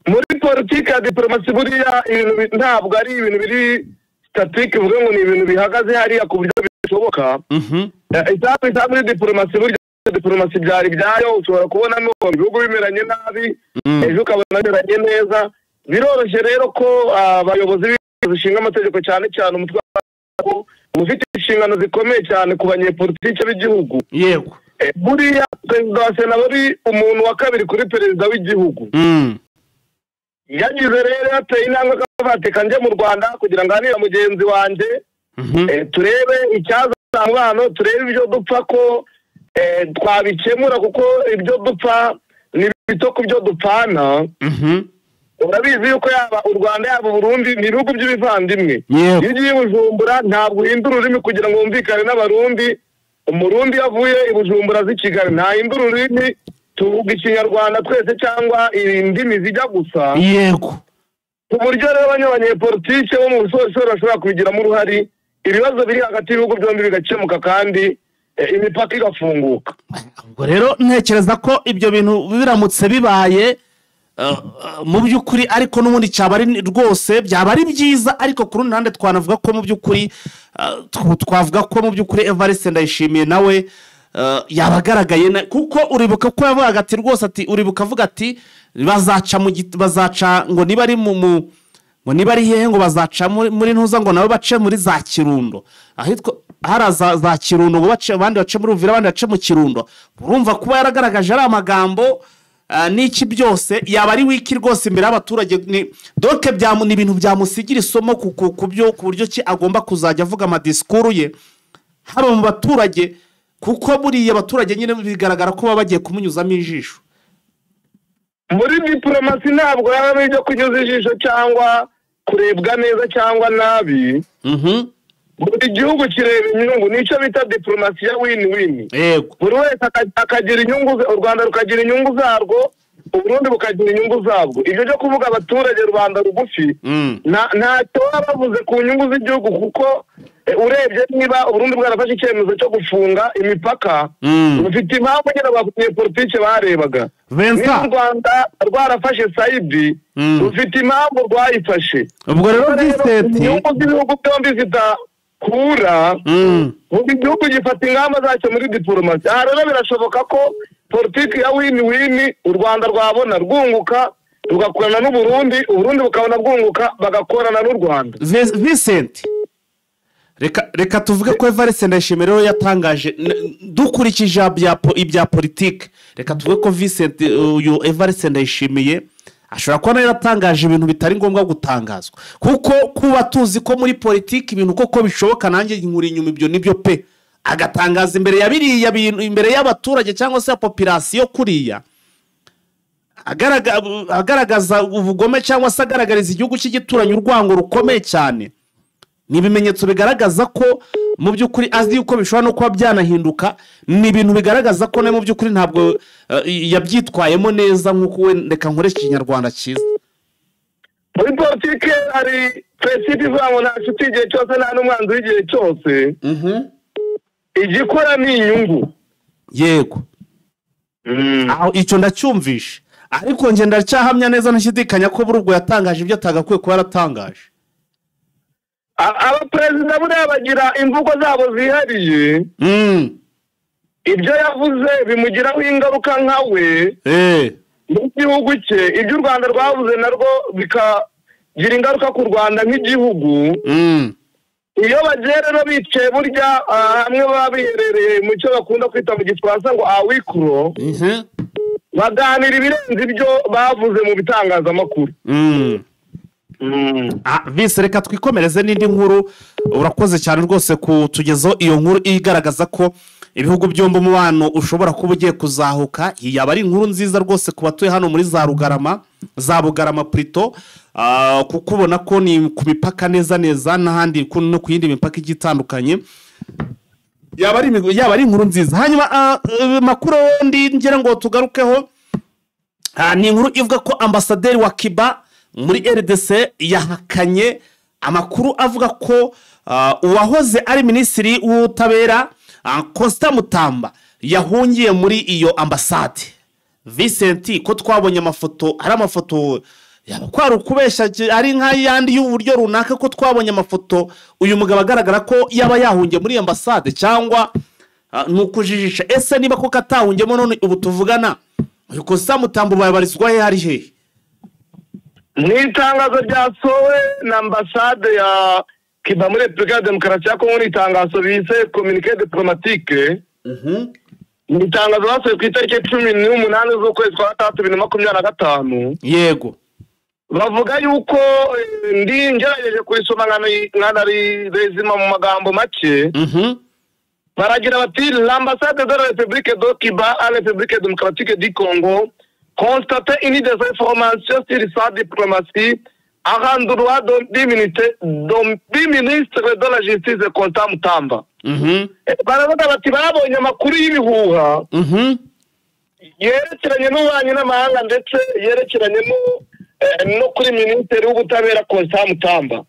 Muri politiki ya diplomasi buriya ibintu ntabwo ari ibintu biri statike, uvuga ngo ni ibintu bihagaze hariya ku buryo bishoboka. Isaha muri diplomasi, burya diplomasi byari byayo, ushobora kubona none ibihugu bimeranye nabi, ejo ukabona bimeranye neza. Biroroshye rero ko abayobozi b'inzego zishinga amategeko, cyane cyane umutwe ufite inshingano zikomeye cyane ku banyepolitike b'igihugu. Yego. Buriya perezida wa Sena ari umuntu wa kabiri kuri perezida w'igihugu. Yagize rero yateye intambwe akavuga njye mu Rwanda kugira ngo nganire mugenzi wanjye, turebe icyaza umubano, turebe ibyo dupfa ko twabikemura, kuko ibyo dupfa ni bito ku byo dupfana. Urabizi yuko yaba u Rwanda yaba Burundi ni ibihugu by'ibivandimwe. Iyo ugiye i Bujumbura ntabwo uhindura ururimi kugira ngo wumvikane n'Abarundi. Umurundi yavuye i Bujumbura azi Kigali ntahindura ururimi, tuvuga Ikinyarwanda twese cyangwa indimi zijya gusa. Yego. Ku buryo rero abanyepolitike bo mu bushorishori bashobora kubigiramo uruhare, ibibazo biri hagati y'ibihugu byombi bigakemuka kandi imipaka igafunguka. Ubwo rero ntekereza ko ibyo bintu biramutse bibaye mu by'ukuri, ariko n'ubundi cyaba ari rwose byaba ari byiza, ariko ku rundi ruhande twanavuga ko mu by'ukuri twavuga ko mu by'ukuri Evariste Ndayishimiye nawe yabagaragaye, kuko uribuka ko yavugaga ati rwose ati uribuka avuga ati bazaca bazaca ngo niba ari mu ngo niba ari hehe ngo bazaca muri ntuza ngo nabo bace muri za Kirundo, ahitwa hari za Kirundo ngo bace, abandi bace muri Uvira, abandi bace mu Kirundo. Urumva kuba yaragaragaje ari amagambo n'iki byose yaba ari wiki rwose imbere y'abaturage, ni doke ni ibintu byamusigira isomo ku byo ku buryo ki agomba kuzajya avuga amadisikuru ye haba mu baturage, kuko buriya abaturage nyine bigaragara ko baba bagiye kumunyuzamo ijisho. Muri diplomasi ntabwo yaba ibyo kunyuza ijisho cyangwa kurebwa neza cyangwa nabi. Buri gihugu kireba inyungu, nicyo bita diplomasi ya win-win. Yego. Buri wese akagira inyungu, u Rwanda rukagira inyungu zarwo, Uburundi bukagira inyungu zabwo. Ibyo byo kuvuga abaturage rubanda rugufi ntacyo baba bavuze ku nyungu z'igihugu, kuko urebye niba Uburundi bwarafashe icyemezo cyo gufunga imipaka, bufite impamvu nyine abanyepolitike barebaga. Niba u Rwanda rwarafashe sayidi, rufite impamvu rwayifashe. Ubwo rero inyungu z'ibihugu byombi zidahura, buri gihugu gifata ingamba zacyo muri diplomasi. Aha rero birashoboka ko politiki ya win-win u Rwanda rwabona rwunguka rugakorana n'u Burundi, Uburundi bukabona bwunguka bagakorana n'u Rwanda. Vincent, reka tuvuge ko Evariste Ndayishimiye rero yatangaje, dukurikije ibya politiki, reka tuvuge ko Vincent uyu Evariste Ndayishimiye ashobora kuba yaratangaje ibintu bitari ngombwa gutangazwa, kuko kuba tuzi ko muri politiki ibintu koko bishoboka, nanjye nkuri inyuma ibyo nibyo pe, agatangaza imbere ya biriya bintu imbere y'abaturage cyangwa se ya population kuriya, agaragaza ubugome cyangwa se agaragariza igihugu cy'igituranyi urwango rukomeye cyane. Ni ibimenyetso bigaragaza ko mu by'ukuri azi yuko bishobora no kuba byanahinduka. Ni ibintu bigaragaza ko mu by'ukuri ntabwo yabyitwayemo neza nk'uko we, reka nkoreshe ikinyarwanda cyiza. Muri politike hari principe ivuga ngo nta nshuti igihe cyose, nta n'umwanzi w'igihe cyose. Igikora ni inyungu. Yego, aho icyo ndacyumvishe, ariko njye ndacyahamya neza ntashidikanya ko buri ubwo yatangaje ibyo atagakwiye kuba yaratangaje. Abaperezida buriya bagira imvugo zabo zihariye. Ibyo yavuze bimugiraho ingaruka nka we n'igihugu cye. Ibyo u Rwanda rwavuze narwo bikagira ingaruka ku Rwanda nk'igihugu. Iyo bagiye rero bicaye burya hamwe baba biherereye mu cyo bakunda kwita mu Gifaransa ngo à huis clos, baganira ibirenze ibyo bavuze mu bitangazamakuru. Vise, reka twikomereze n'indi nkuru. Urakoze cyane rwose kutugezaho iyo nkuru igaragaza ko ibihugu byombi umubano ushobora kuba ugiye kuzahuka. Iyi yaba ari inkuru nziza rwose ku batuye hano muri za Rugarama, za Bugarama plutôt, kuko ubona ko ni ku mipaka neza neza n'ahandi no ku yindi mipaka igiye itandukanye. Yaba ari inkuru nziza. Hanyuma makuru ndi ngira ngo tugarukeho, ni inkuru ivuga ko ambasaderi wa Cuba muri RDC yahakanye amakuru avuga ko uwahoze ari minisitiri w'ubutabera Constant Mutamba yahungiye muri iyo ambasade. Vincent, ko twabonye amafoto, hari amafoto yaba kwari ukubeshya ari nk'ayandi y'uburyo runaka, ko twabonye amafoto uyu mugabo agaragara ko yaba yahungiye muri iyo ambasade, cyangwa ni ukujijisha? Ese niba koko atahungiyemo, none ubu tuvugana uyu Constant Mutamba babarizwa he, hari hehe? Mu itangazo ryasohowe na ambasade ya Cuba muri Repubulika ya Demokarasi ya Kongo, ni itangazo bise communiqué diplomatique. Ni itangazo basohoye ku itariki 18 z'ukwezi kwa gatandatu 2025. Bavuga yuko ndi ngerageje kurisoma nkanarezima mu magambo make. Baragira bati: "L'ambassade de la République de Cuba à la République démocratique du Congo constate une désinformation sur sa diplomatie à l'endroit du ministre de la Justice Constant Mutamba." Baravuga bati babonye amakuru y'ibihuha yerekeranye n'ububanyi n'amahanga, ndetse yerekeranye no kuri minisitiri w'ubutabera Constant Mutamba.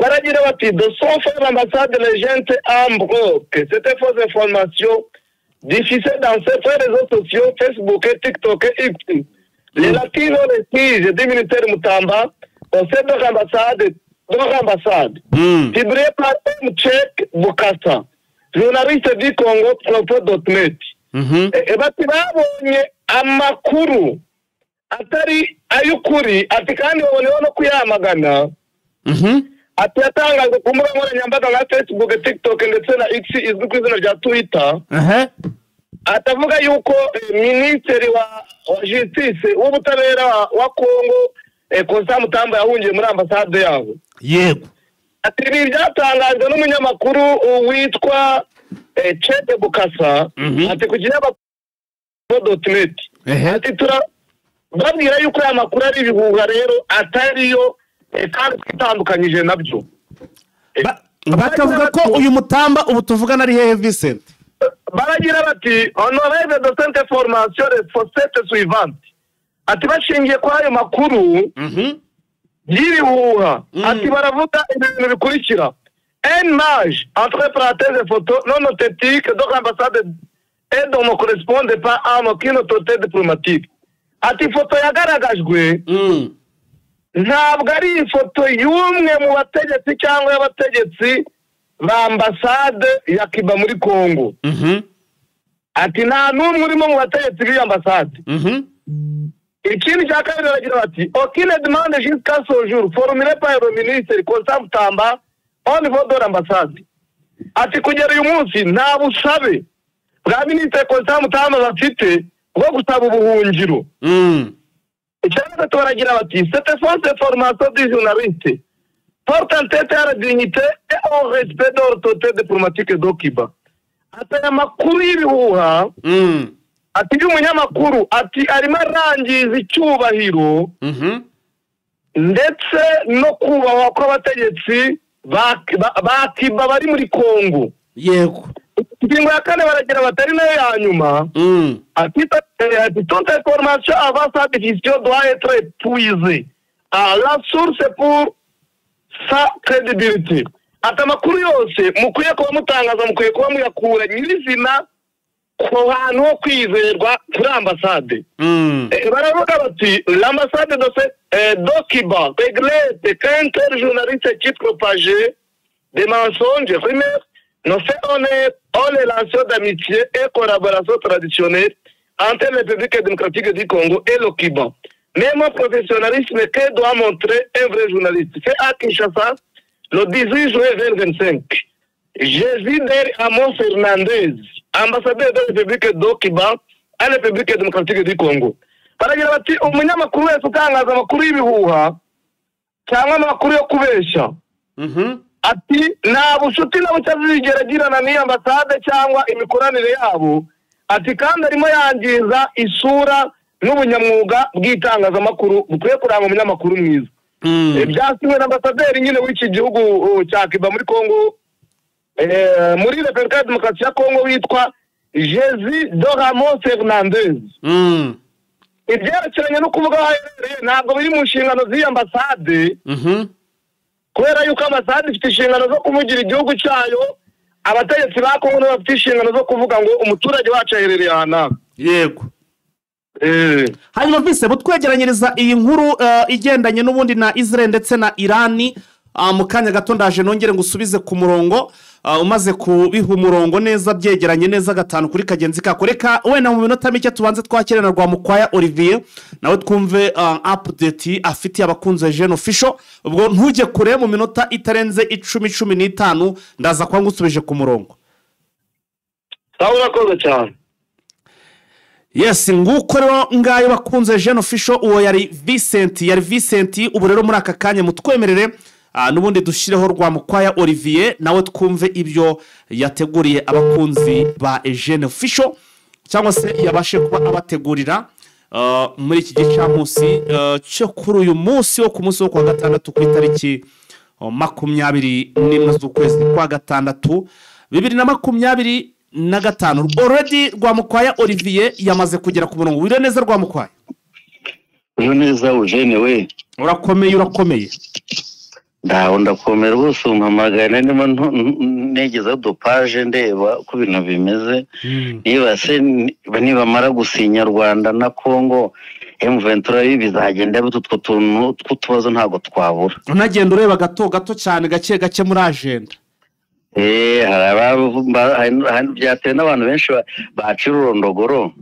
Baragira bati: "De son fait, l'ambassade rejette en bloc cette fausse information diffusée dans ses réseaux sociaux Facebook, TikTok et X relative au refuge du ministère Mutamba au sein de l'ambassade, publié par M. Cheikh Bukasa, journaliste du Congo Propos.net." Bati babonye amakuru atari ay'ukuri, ati kandi baboneyeho no kuyamagana. Ati yatangajwe ku mbuga nkoranyambaga nka Facebook, TikTok ndetse na X izwi ku izina rya Twitter. Atavuga yuko minisitiri wa justice, w'ubutabera wa Congo, Constant Mutamba yahungiye muri ambasade yabo. Ati ibi byatangajwe n'umunyamakuru witwa Chete Bukasa, ati ku kinyamakuru .net. Ati turababwira yuko aya makuru ari ibihuha rero, atariyo, kandi twitandukanyije nabyo. Bakavuga ko uyu Mutamba ubu tuvugana ari hehe, Vincent? Baragira bati: "On relève de cette information les faussetés suivantes." Ati bashingiye kuri ayo makuru y'ibihuha, ati baravuga ibintu bikurikira: "Une image entre parenthèses photo non authentique de l'ambassade et dont ne correspond pas à aucune autorité diplomatique." Ati ifoto yagaragajwe ntabwo ari ifoto y'umwe mu bategetsi cyangwa y'abategetsi ba ambasade ya Cuba muri Congo. Ati nta n'umwe urimo mu bategetsi b'iyo ambasade. Ikindi cya kabiri baragira bati: "Aucune demande jusqu'à ce jour formulée par le ministre Constant Mutamba au niveau de l'ambassade." Ati kugera uyu munsi nta busabe bwa minisitiri Constant Mutamba bafite bwo gusaba ubuhungiro. Icya gatatu baragira bati: "Cette fausse information du journaliste porte atteinte à la dignité et au respect de l'autorité diplomatique de Cuba." Ati aya makuru y'ibihuha, ati y'umunyamakuru, ati arimo arangiza icyubahiro ndetse no kubahwa kw'abategetsi. ba Cuba bari muri Kongo. Yego. Ingingo ya kane baragira batari nayo ya nyuma, ati toute information avant sa diffusion doit être puisée à la source pour sa crédibilité. Ati amakuru yose mukwiye kuba mutangaza, mukwiye kuba muyakura nyirizina ku hantu ho kwizerwa kuri ambasade. Baravuga bati l'ambassade de Cuba regrette qu'un tel journaliste qui propageait des mensonges, rumeurs, ne fait honneur aux relations d'amitié et collaboration traditionnelle entre la République démocratique du Congo et le Cuba. Même au professionnalisme que doit montrer un vrai journaliste. C'est à Kinshasa, le 18 juin 2025. Jésus Der Amos Fernandez, ambassadeur de la République de Cuba à la République démocratique du Congo. Baragira bati umunyamakuru wese utangaza amakuru y'ibihuha cyangwa amakuru yo kubeshya, ati nta bushuti na buke azigera agirana n'iyi ambasade cyangwa imikoranire yabo, ati kandi arimo yangiza isura n'ubunyamwuga bw'itangazamakuru bukwiye kuranga umunyamakuru mwiza. Byasinywe na ambasaderi nyine w'iki gihugu cya Cuba muri Kongo, muri Repubulika ya Demokarasi ya Kongo, witwa Jésus Doramos Fernandez. Ibyerekeranye no kuvuga aho aherereye ntabwo biri mu nshingano z'iyi ambasade, kubera yuko ambasade ifite inshingano zo kuvugira igihugu cyayo, abategetsi ba Kongo nabo bafite inshingano zo kuvuga ngo umuturage wacu aherereye aha n'aha. Yego. Hanyuma vise butwegeranyiriza iyi nkuru igendanye n'ubundi na Israel ndetse na Irani. Mu kanya gato ndaje nongere ngusubize ku murongo, umaze kubiha umurongo neza byegeranye neza gatanu kuri kagenzi kako. Reka wenda mu minota mike tubanze twakire na Rwamukwaya Olivier, nawe twumve update afitiye abakunzi ba Jeune Official. Ubwo ntujye kure, mu minota itarenze 10 15 ndaza kuba ngusubije ku murongo. Sawa, urakoze cyane. Yes, nguko rero ngayo bakunze Jeune Official, uwo yari Vincent, yari Vincent. Ubu rero muri aka kanya mutwemerere n'ubundi dushyireho Rwamukwaya Olivier, nawe twumve ibyo yateguriye abakunzi ba Jeune Official, cyangwa se yabashe kuba abategurira muri iki gicamunsi cyo kuri uyu munsi wo ku munsi wo kuwa gatandatu ku itariki 21 z'ukwezi kwa gatandatu 2025. Already Rwamukwaya Olivier yamaze kugera ku murongo. Wiriwe neza Rwamukwaya? Wiriwe neza Eugene we. Urakomeye, urakomeye. Ndaho ndakomera rwose, umpamagaye ndimo negezaho udupaje ndeba uko ibintu bimeze. Niba se nibamara gusinya Rwanda na Kongo M23 bizagenda bite? Utwo tuntu tw'utubazo ntabwo twabura. Unagenda ureba gato gato cyane, gake gake muri agenda. Hari byatewe n'abantu benshi bacira ururondogoro,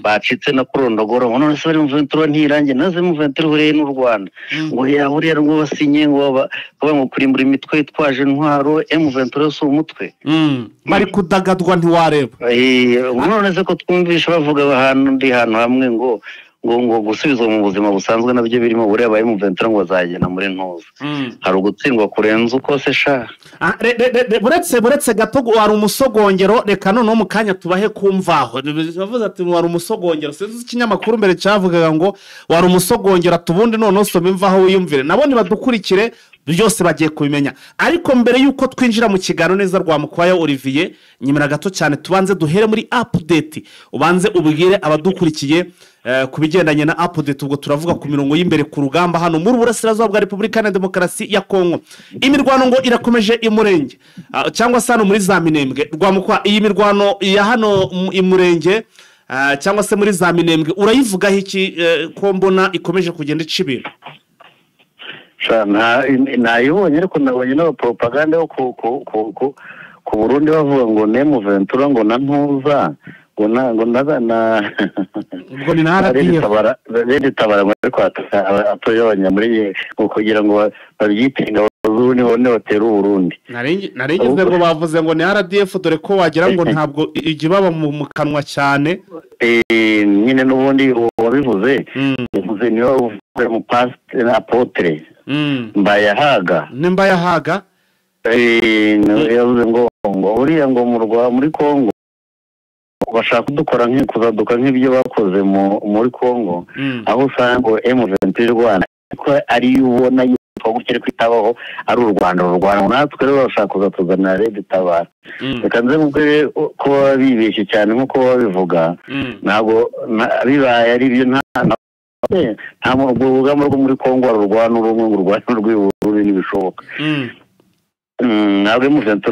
bacitse no kurondogoro, ngo none se bari M23 ntirange, naze M23 ihuriye n'u Rwanda, ngo yahuriye ngo basinye ngo bavuga ngo kurimbura imitwe yitwaje intwaro, M23 si umutwe. Bari kudagadwa ntiwareba. None se ko twumvisha bavuga ahantu ndi hantu hamwe ngo ngo gusubizwa mu buzima busanzwe nabyo birimo, buriya ba M23 ngo bazagenda muri ntuza. Hari ugutsindwa kurenza uko se sha. Buretse gato wari umusogongero, reka noneho mu kanya tubahe kumvaho. Bavuze ati wari umusogongero, sinzi ikinyamakuru mbere cyavugaga ngo wari umusogongero, ati ubundi noneho soma imvaho wiyumvire. Nabo nibadukurikire byose bagiye kubimenya. Ariko mbere yuko twinjira mu kiganiro neza Rwamukwaya Olivier, nyemera gato cyane tubanze duhere muri update, ubanze ubwire abadukurikiye ku bigendanye na update. Ubwo turavuga ku mirongo y'imbere ku rugamba hano muri Burasirazuba bwa Repubulika ya Demokarasi ya Kongo. Imirwano ngo irakomeje i Murenge, cyangwa se hano muri za Minembwe. Rwamukwa, iyi mirwano ya hano i Murenge cyangwa se muri za Minembwe urayivugaho iki, ko mbona ikomeje kugenda ica ibintu? Nayibonye, ariko nabonye n'abapropaganda yo ku Burundi bavuga ngo M23 ngo na ntuza ngo na ngo na na Ubwo ni na RDF. Bene tabara muri kwata abanyamuri ngo kugira ngo babyite ingabo z'Uburundi bone batera Uburundi. Narengeze ngo bavuze ngo ni RDF, dore ko wagira ngo ntabwo ijya ibaba mu kanwa cyane. Nyine n'ubundi wabivuze, yavuze niwe uvuye mu pastor apôtre Mbayahaga. Ni Mbayahaga? Yavuze ngo uriya ngo mu Rwa muri Kongo bashaka kudukora kuzaduka nk'ibyo bakoze muri Kongo, aho usanga ngo M23 Rwanda ko ari ubona yitwa gutya ariko itabaho, ari u Rwanda rurwana natwe. Rero bashaka kuzatuzanira RED Tabara. Reka nze mubwire ko baba bibeshye cyane nk'uko babivuga. Ntabwo bibaye ari byo, nta urugamba rwo muri Kongo rurwana urumwe ngo urwane urw'Uburundi, ntibishoboka. Ntabwo M23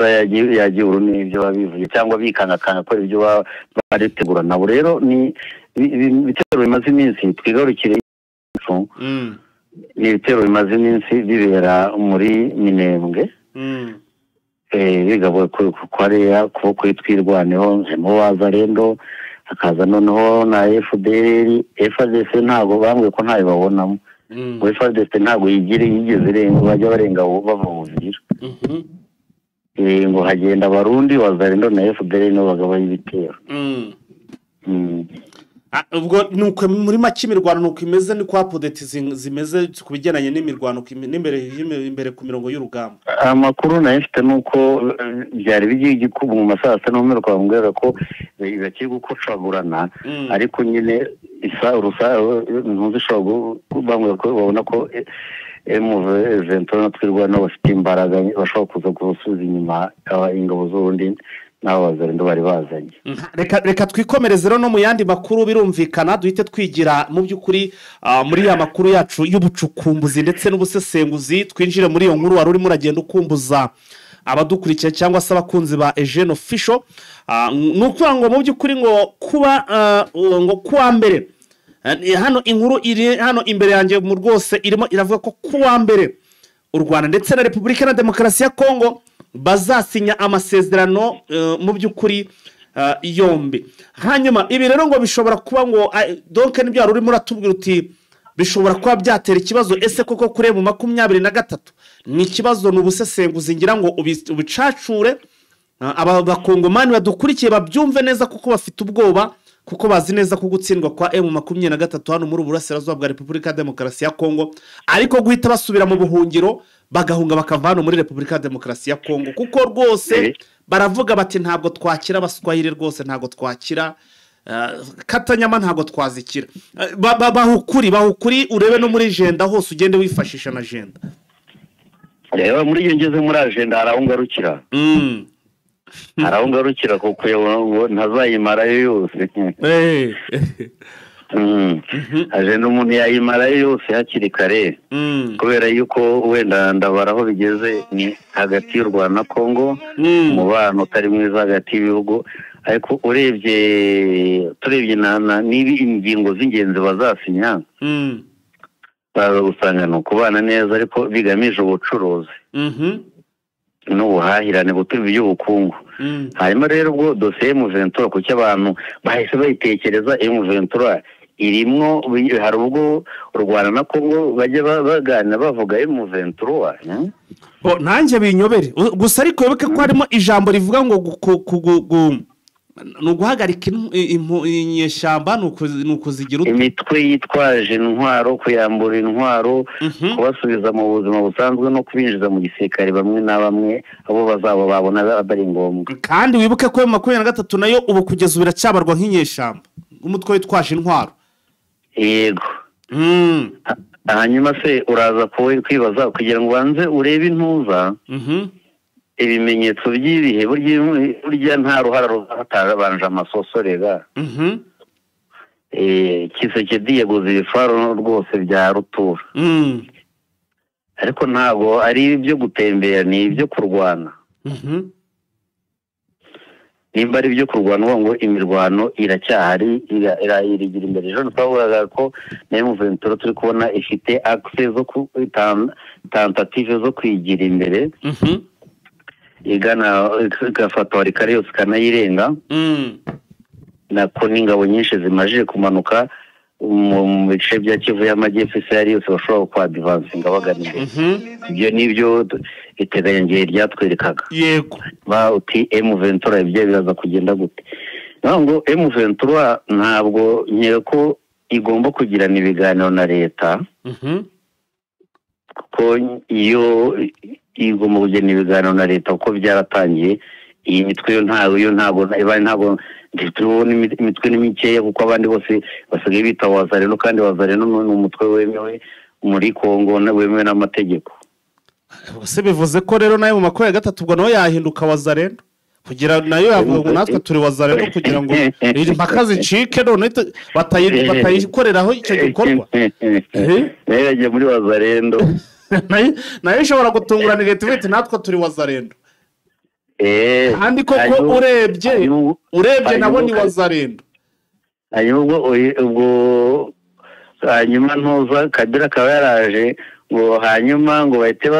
yagiye uru n'ibyo babivuye cyangwa bikangakanga ko ibyo baritegura nabo. Rero ni ibitero bimaze iminsi, twigarukire, ni ibitero bimaze iminsi bibera muri Minembwe, bigabwe kwariya kuboko Twirwaneho, harimo Wazalendo, hakaza noneho na FDLR. FARDC ntabwo bambwiye ko ntayo babonamo, ngo FARDC ntabwo yigeze irenga, bajya barenga bava Uvira. Ngo hagenda Abarundi, Wazalendo na FDLR nibo bagaba ibitero. Ubwo nuko muri make imirwano nuko imeze, ni kwa update zimeze ku bigendanye n'imirwano n'imbere imbere ku mirongo y'urugamba. Amakuru nayo mfite ni uko byari bigiye igikubu mu masaha sita n'umweru, bambwira ko bakiri gukocagurana, ariko nyine isa urusa ntuzishobora bambwira ko babona ko M23 na Twirwaneho bafite imbaraga, bashobora kuza gusubiza inyuma ingabo z'Uburundi n'abo Wazalendo bari bazanye. Reka twikomereze rero no mu yandi makuru, birumvikana duhite twigira mu by'ukuri muri ya makuru yacu y'ubucukumbuzi ndetse n'ubusesenguzi, twinjire muri iyo nkuru wari urimo uragenda ukumbuza abadukurikiye cyangwa se abakunzi ba Eugene Official. Ni ukuvuga ngo mu by'ukuri ngo kuba ngo kuwa mbere, hano inkuru iri hano imbere yanjye mu rwose irimo iravuga ko kuwa mbere u Rwanda ndetse na Repubulika na Demokarasi ya Kongo bazasinya amasezerano mu by'ukuri yombi. Hanyuma ibi rero ngo bishobora kuba ngo donc nibyo wari urimo uratubwira uti bishobora kuba byatera ikibazo. Ese koko kuri mu 23 ni ikibazo? Ni ubusesenguzi ngira ngo ubicacure, aba bakongomani badukurikiye babyumve neza, kuko bafite ubwoba, kuko bazi neza ko gutsindwa kwa M23 hano muri Uburasirazuba bwa Repubulika ya Demokarasi ya Kongo ariko guhita basubira mu buhungiro, bagahunga bakava hano muri Repubulika ya Demokarasi ya Kongo, kuko rwose baravuga bati ntabwo twakira abaswahili, rwose ntabwo twakira katanyama, ntabwo twazikira. Bahukuri bahukuri, urebe no muri agenda hose ugende wifashisha na agenda. Reba muri iyo ngeze muri agenda hari aho ngarukira, hari aho ngarukira kuko ngo ntazayimarayo yose. Agenda umuntu yayimarayo yose hakiri kare, kubera yuko wenda ndabara aho bigeze ni hagati y'u Rwanda na Kongo, umubano utari mwiza hagati y'ibihugu. Ariko urebye turebye niba ingingo z'ingenzi bazasinya, baza gusanga ni ukubana neza ariko bigamije ubucuruzi n'ubuhahirane, gutuma iby'ubukungu. Hanyuma rero ubwo dosiye M23, kuki abantu bahise bayitekereza? M23 irimwo, hari ubwo u Rwanda na Kongo bajya baganira bavuga M23? Bo nanjye binyobere gusa, ariko wibuke ko harimo ijambo rivuga ngo ni uguhagarika inyeshyamba, ni ukuzigira imitwe yitwaje intwaro, kuyambura intwaro, kubasubiza mu buzima busanzwe no kubinjiza mu gisirikare bamwe na bamwe abo bazaba babona bari ngombwa. Kandi wibuke ko M23 nayo ubu kugeza ubu iracyabarwa nk'inyeshyamba, umutwe witwaje intwaro. Yego. Hanyuma se uraza kwibaza kugira ngo ubanze urebe intuza ibimenyetso by'ibihe, burya nta ruhara ruzatabanje amasoso rega. Kisekedi yaguze ibifaro rwose bya rutura, ariko ntabwo ari ibyo gutembera, ni ibyo kurwana. Nimba ari ibyo kurwana, ngo imirwano iracyahari, irigira imbere. Ejo twavugaga ko na M23 turi kubona ifite accès zo tentative zo kwigira imbere, igana igafata Walikale yose ikanayirenga, nako n'ingabo nyinshi zimajije kumanuka mu bice bya Kivu y'Amajyepfo, isi yari yose bashobora kuadvansinga bagana imbere. Ibyo nibyo iteganyagihe ryatwerekaga. Yego. Ba uti M23 ibyo biraza kugenda gute? Ngo M23 ntabwo nkeka ko igomba kugirana ibiganiro na leta, kuko iyo igomba kugirana ibiganiro na leta kuko byaratangiye. Iyi mitwe yo ntabwo ntabwo tubona imitwe ni mikeya, kuko abandi bose basigaye bita Wazalendo, kandi Wazalendo ni umutwe wemewe muri Kongo wemewe n'amategeko. Se bivuze ko rero nayo mu 23 ubwo nawe yahinduka Wazalendo kugira nayo yavuga ngo natwe turi Wazalendo kugira ngo impaka zicike none batayikoreraho icyo gikorwa. Nayo yagiye muri Wazalendo. Nayo ishobora gutungurana igahita ivuga iti natwe turi Wazalendo. Kandi koko urebye nabo ni Wazalendo. Ubwo hanyuma ntuza Kabila akaba yaraje ngo hanyuma ngo bahite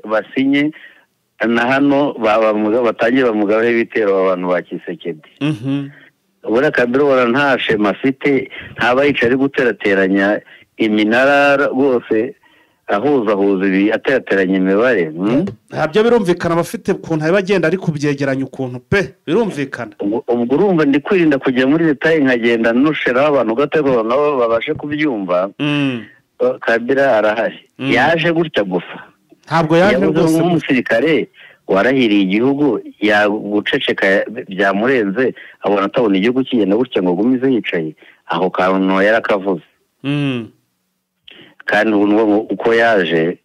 basinye na hano batangiye bamugabeho ibitero abantu ba Tshisekedi. Ubura Kabila ubona nta shema afite, ntaba yicaye ari guterateranya iminara rwose, ahuzahuza ibi aterateranya imibare. Ntabyo birumvikana, abafite ukuntu aba agenda ari kubyegeranya ukuntu pe birumvikana. Ubwo urumva ndi kwirinda kujya muri detail nkagenda nusheraho abantu gato nabo babashe kubyumva. Kabila arahari, yaje gutya gusa, ntabwo yaje rwose nk'umusirikare warahiriye igihugu, yaguceceka byamurenze, abona atabona igihugu kigenda gutya ngo agumize yicaye aho kantu yarakavuze. Kandi ubu uko yaje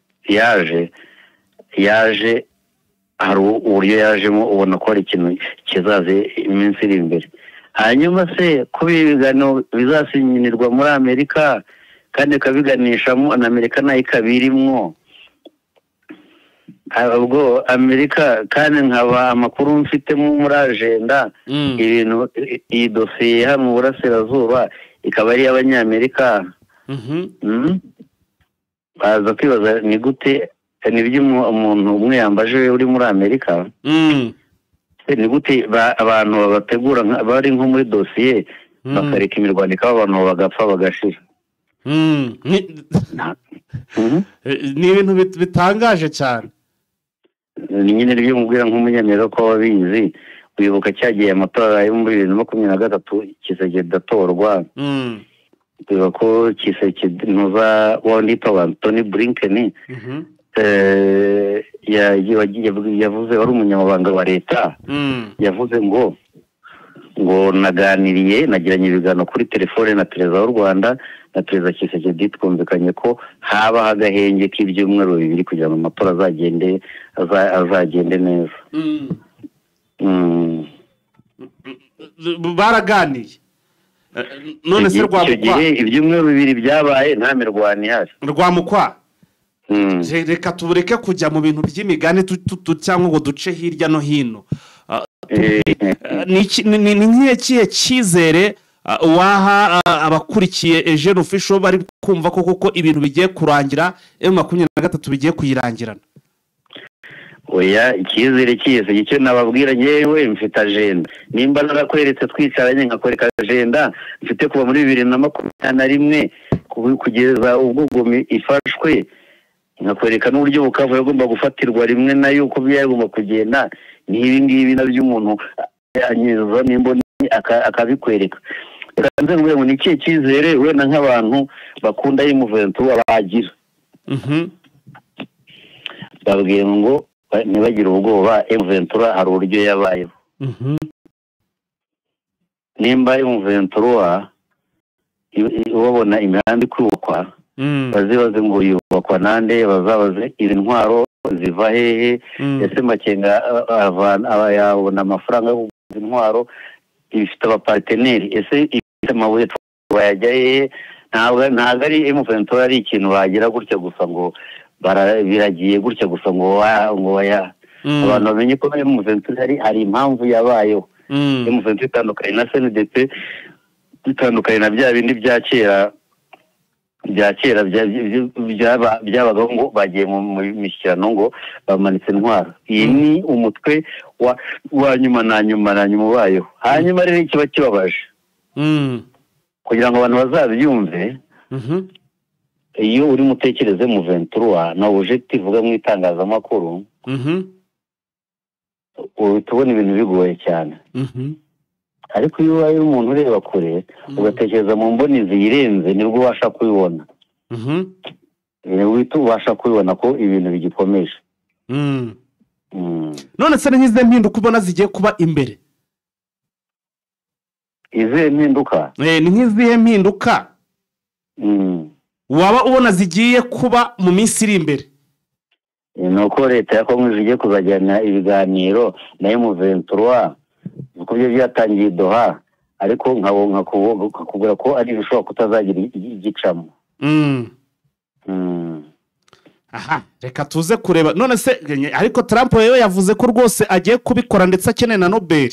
hari uburyo yajemo ubona ko hari ikintu kizaze iminsi iri imbere. Hanyuma se ko ibiganiro bizasinyirirwa muri Amerika kandi ikabiganishamo na Amerika nayo ikabirimwo, ubwo Amerika kandi nkaba amakuru mfitemo muri agenda ibintu iyi dosiye hano mu burasirazuba ikaba ari iy'Abanyamerika. Baza kwibaza ni gute nibyo umuntu umwe yambaje uri muri Amerika, ni gute abantu babategura bari nko muri dosiye bakareka imirwano ikaba abantu bagapfa bagashira. Ni ibintu bitangaje cyane. Ni nyine ryo mubwira nk'umunyamerika ko wabizi, wibuka cyagiye amatora yo muri 2023 Tshisekedi atorwa. Bivuga ko Tshisekedi ntuza wanditwa Anthony Blinken yavuze wari umunyamabanga wa leta, yavuze ngo naganiriye nagiranye ibiganiro kuri telefone na perezida w'u Rwanda na perezida Tshisekedi, twumvikanye ko haba agahenge k'ibyumweru 2 kugira ngo amatora azagende neza. Baraganiye none se Rwamukwa ibyumweru 2 byabaye nta mirwano ihari. Rwamukwa, reka tubureke kujya mu bintu by'imigani cyangwa ngo duce hirya no hino. Ni nk'ikihe cyizere waha abakurikiye Eugene Official bari kumva ko koko ibintu bigiye kurangira M23 bigiye kuyirangirana? Oya, icyizere cyese icyo nababwira ngewe mfite agenda, nimba narakweretse twicaranye nkakwereka agenda mfite kuva muri 2021 kugeza ubwo Goma ifashwe, nkakwereka n'uburyo Bukavu yagomba gufatirwa rimwe nayo uko byagomba kugenda. Ni ibi ngibi nabyo umuntu anyuza n'imboni akabikwereka. Reka nze ngo ni ikihe cyizere wenda nk'abantu bakunda M23 bagira? Babwiye ngo ntibagire ubwoba, M23 hari uburyo yabayeho. Nimba M23 ubabona imihanda ikubakwa, bazibaze ngo yubakwa nande, bazabaze izi ntwaro ziva hehe, ese Makenga yabona amafaranga yo kugura intwaro, ifite abaparteneri, ese ifite amabuye bayajya hehe? Ntabwo ari M23 ari ikintu bagira gutya gusa ngo biragiye gutya gusa ngo baya abantu bamenye ko M23 hari impamvu yabayeho. M23 itandukanye na CNDP, itandukanye na bya bindi bya kera byabagaho ngo bagiye mu mishyikirano ngo bamanitse intwaro. Iyi ni umutwe wa nyuma na nyuma na nyuma ubayeho. Hanyuma rero ikiba kibabaje kugira ngo abantu bazabyumve, iyo uri mutekereze mu 23 na objective uvuga mu itangazamakuru, uhita ubona ibintu bigoye cyane. Ariko iyo ubaye umuntu ureba kure ugatekereza mu mboni ziyirenze, nibwo ubasha kubibona. Uhita ubasha kubibona ko ibintu bigikomeje. None se nk'izi mpinduka ubona zigiye kuba imbere? Izihe mpinduka? Ni nk'izihe mpinduka Waba ubona zigiye kuba mu minsi iri imbere? Ni uko leta ya Kongo igiye kuzajyana ibiganiro na M23, kuko byo byatangiye Doha, ariko nkakubwira ko ari ibishobora kutazagira igicamo. Aha, reka tuze kureba. None se ariko Trump yewe yavuze ko rwose agiye kubikora, ndetse akeneye na Nobel,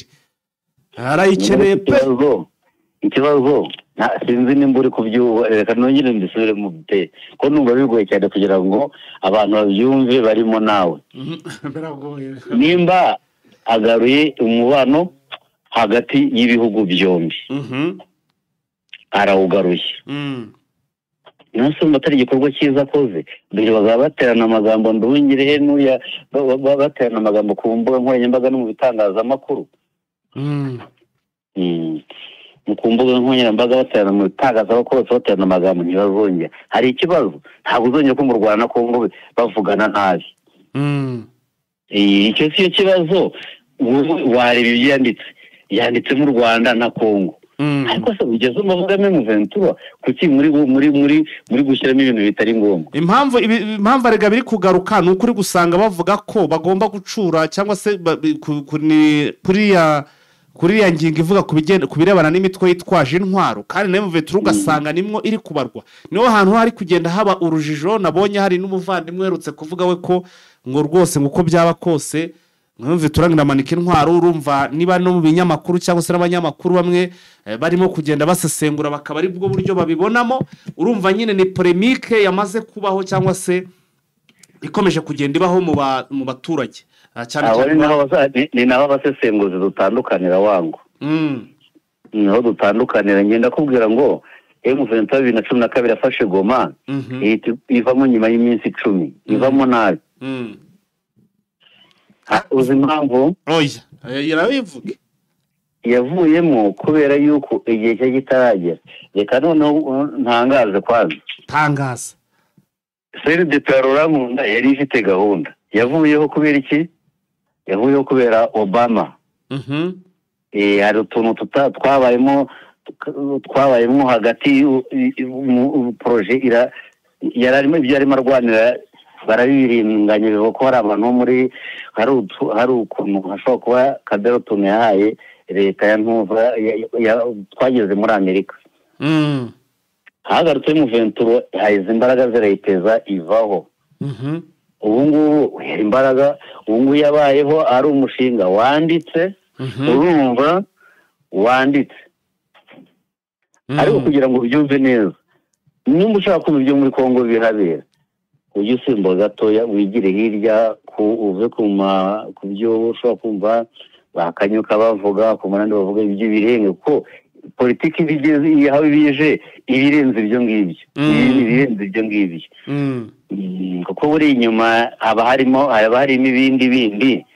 arayikeneye pe. Ikibazo sinzi nimba uri kubyumva, reka nongere mbisubire mu pe, ko numva bigoye cyane kugira ngo abantu babyumve barimo nawe. Nimba agaruye umubano hagati y'ibihugu byombi, arawugaruye, nonse atari igikorwa cyiza akoze. Mbere bazaba baterana amagambo, Nduhungirehe n'uya baterana amagambo ku mbuga nkoranyambaga no mu bitangazamakuru. Ku mbuga nkoranyambaga baterana, mu bitangazamakuru bose baterana amagambo, ntibazongera. Hari ikibazo, ntabwo uzongera ko mu Rwanda na Kongo bavugana nabi. Icyo si cyo kibazo. Wareba ibyo yanditse, yanditse mu Rwanda na Kongo, ariko se ugeze umuvugame mu Ventura, kuki muri muri muri muri gushyiramo ibintu bitari ngombwa? Impamvu arega biri kugaruka ni ukuri gusanga bavuga ko bagomba gucura, cyangwa se kuriya ngingo ivuga ku birebana n'imitwe yitwaje intwaro, kandi nayo Ventura ugasanga nimwo iri kubarwa. Niho hantu hari kugenda haba urujijo. Nabonye hari n'umuvandimwe uherutse kuvuga we ko ngo rwose ngo uko byaba kose mwumve turangiramanika intwaro. Urumva niba no mu binyamakuru cyangwa se n'abanyamakuru bamwe barimo kugenda basesengura, bakaba ari bwo buryo babibonamo. Urumva nyine ni polemique yamaze kubaho, cyangwa se ikomeje kugenda ibaho mu baturage cyane cyane. Ni naho abasesenguzi dutandukanira wangu, niho dutandukanira. Ngenda kubwira ngo M23 2012 afashe Goma, ivamo nyuma y'iminsi 10, ivamo nabi. Uzi impamvu? Oya, yarabivuge. Yavuyemo kubera yuko igihe cye kitaragera. Reka noneho ntangaze kwanza. Tangaza. CNDP Rurankunda yari ifite gahunda. Yavuyeho kubera iki? Yavuyeho kubera Obama. Hari utuntu twabayemo hagati, projet yararimo ibyo arimo arwanira, barabiringanye, bivuga ko hari abantu muri hari ukuntu hashobora kuba Kabera utuntu yahaye leta ya Ntuva twageze muri Amerika. Hagarutse mu Ventura, hayize imbaraga zirayiteza ivaho. Ubu ngubu imbaraga, ubu ngubu yabayeho ari umushinga wanditse, urumva wanditse. Ariko kugira ngo ubyumve neza, nimba ushaka kumva ibyo muri Kongo bihabera, ujye usimba gatoya wigire hirya, uve ku byo ushobora kumva bakanyuka bavuga, ku munani bavuga ibyo birenge, kuko politiki ibigeze aho bije ibirenze ibyo ngibyo, ibirenze ibyo ngibyo. Kuko buri inyuma haba harimo ibindi bindi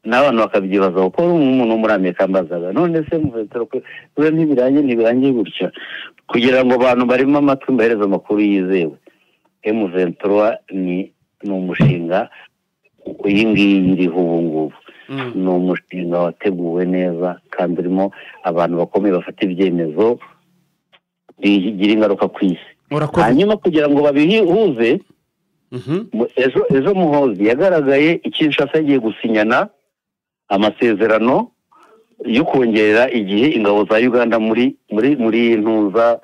n'abantu bakabyibaza, kuko umuntu muri Amerika mbazaga none se muvetero ko ntibirangiye gutya, kugira ngo abantu barimo amatwi mbahereze amakuru yizewe. M23 ni umushinga iyi ngiyi iriho ubu ngubu, ni umushinga wateguwe neza kandi urimo abantu bakomeye bafata ibyemezo bigira ingaruka ku isi. Hanyuma kugira ngo babihuze, ejo Muhozi yagaragaye i Kinshasa yagiye gusinyana amasezerano yo kongerera igihe ingabo za Uganda muri muri muri ntuza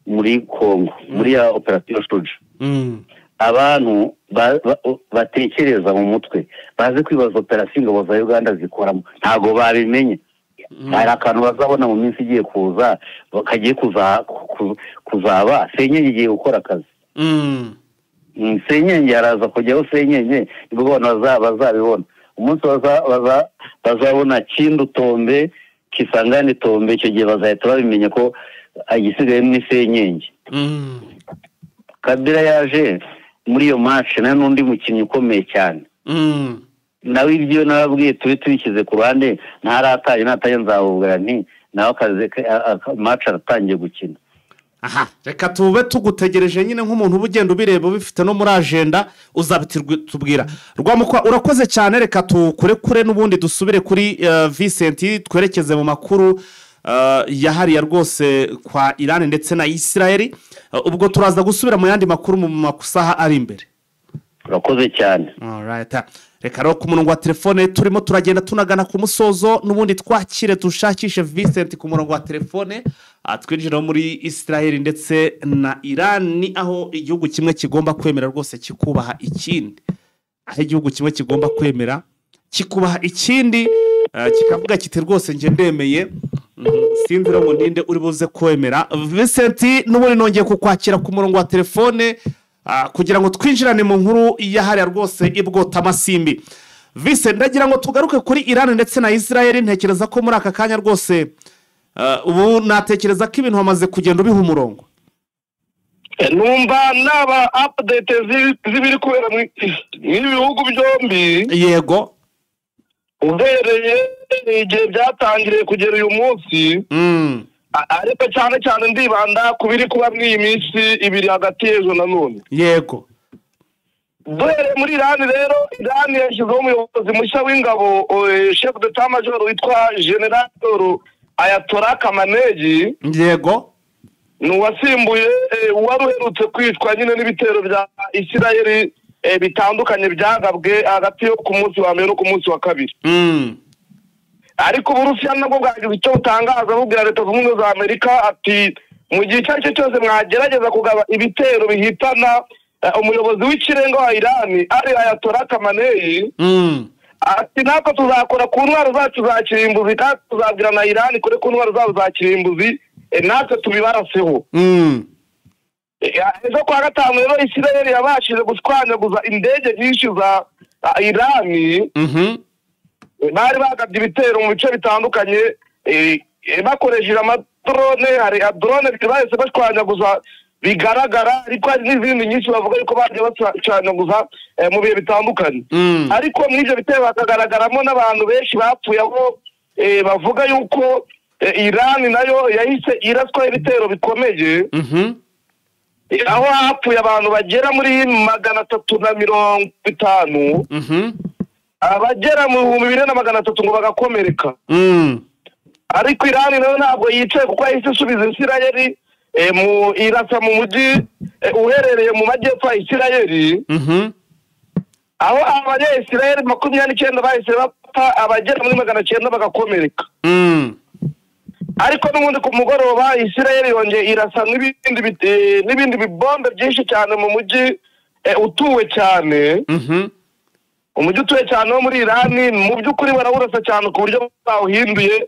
muri Kongo, muri ya operation Shuja. Abantu batekereza mu mutwe baze kwibaza operation ingabo za Uganda zikoramo, ntago babimenye. Hari akantu bazabona mu minsi igiye kuza, kagiye kuzaba Senyenge igiye gukora akazi. Senyenge araza kujyaho, Senyenge nibwo abantu bazabibona. Umunsi bazabona Kindu Tombe, Kisangani Tombe, icyo gihe bazahita babimenya ko igisigaye ni Senyenge. Kabila yaje muri iyo match na n'undi mukinnyi ukomeye cyane. Nawe ibyo nababwiye turi tubishyize ku ruhande, ntarataye nataye nzabubwira nti nawe akazi match aratangiye gukina. Aha, reka tube tugutegereje nyine nk'umuntu uba ugenda ubireba ubifite no muri agenda, uzabitubwira. Rwamukwa urakoze cyane, reka tukurekure n'ubundi dusubire kuri Vincent, twerekeze mu makuru Yahariya rwose kwa Iran ndetse na Israel. Ubwo turaza gusubira mu yandi makuru mu masaha ari imbere. Urakoze cyane. Alright. Reka rero ku murongo wa telefone turimo turagenda tunagana ku musozo, n'ubundi twakire dushakishe Vincent ku murongo wa telefone, twinjira muri Israel ndetse na Iran, aho igihugu kimwe kigomba kwemera rwose kikubaha ikindi, aho igihugu kimwe kigomba kwemera kikubaha ikindi, kikavuga kiti rwose nje ndemeye. Sinzi ngo ninde uri buze kwemera. Vincent, n'ubundi nongeye kukwakira ku murongo wa telefone kugira ngo twinjirane mu nkuru yahariya rwose ibwota amasimbi. Vincent, ndagira ngo tugaruke kuri Iran ndetse na Israel. Ntekereza ko muri aka kanya rwose ubu natekereza ko ibintu hamaze kugenda ubiha umurongo. Numva naba update z'ibiri kubera mu bihugu byombi. Yego. Uhereye igihe byatangiriye kugera uyu munsi, ariko cyane cyane ndibanda ku biri kuba muri iyi minsi ibiri hagati y'ejo na none. Yego. Duhereye muri Iran rero, Iran yashyizeho umuyobozi mushya w'ingabo, chef d'état major witwa General Ayatollah Khamenei. Yego. Ni uwasimbuye uwari uherutse kwicwa nyine n'ibitero bya Israel bitandukanye byagabwe hagati yo ku munsi wa mbere no ku munsi wa kabiri. Ariko Uburusiya nabwo bwagize icyo butangaza bubwira Leta Zunze Ubumwe za Amerika ati mu gihe icyo ari cyo cyose mwagerageza kugaba ibitero bihitana umuyobozi w'ikirenga wa Iran ari Ayatollah Khamenei, ati natwe tuzakora ku ntwaro zacu za kirimbuzi, kandi tuzabwira na Iran kure ku ntwaro zabo za kirimbuzi, natwe tubibaraseho. Ejo kwa gatanu rero Israel yabashije gushwanyaguza indege nyinshi za Iran. Bari bagabye ibitero mu bice bitandukanye bakoresheje amadrone. Hari drone bahise bashwanyaguza bigaragara, ariko hari n'izindi nyinshi bavuga yuko bagiye bashwanyaguza mu bihe bitandukanye. Ariko muri ibyo bitero hakagaragaramo n'abantu benshi bapfuye, aho bavuga yuko Iran nayo yahise iraswa ibitero bikomeye, aho hapfuye abantu bagera muri 350, abagera mu 2300 ngo bagakomereka. Ariko Iran nayo ntabwo yicaye, kuko yahise isubiza Israel mu irasa mu mujyi uherereye mu majyepfo ya Israel, aho abanya-Israel 29 bahise bapfa, abagera muri 900 bagakomereka. Ariko n'ubundi ku mugoroba Israel yongeye irasa n'ibindi bibombe byinshi cyane mu mujyi utuwe cyane. Umujyi utuwe cyane wo muri Iran mu by'ukuri barawurasa cyane ku buryo bawuhinduye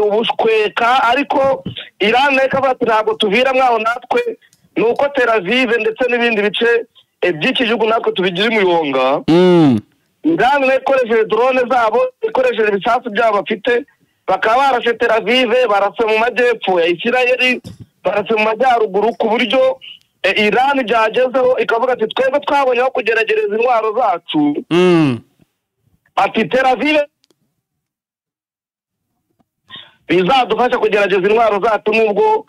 ubushweka. Ariko Iran nayo ikavuga ati ntabwo tuvira mwaho natwe, ni uko Tel Aviv ndetse n'ibindi bice by'iki gihugu natwe tubigira umuyonga. Iran nayo ikoresheje drone zabo, ikoresheje ibisasu byabo bafite, bakaba barashe Tel Aviv, barase mu majyepfo ya Israel, barase mu majyaruguru, ku buryo Iran byagezeho ikavuga ati twebwe twabonye aho kugerageza intwaro zacu. Ati Tel Aviv bizadufasha kugerageza intwaro zacu, nubwo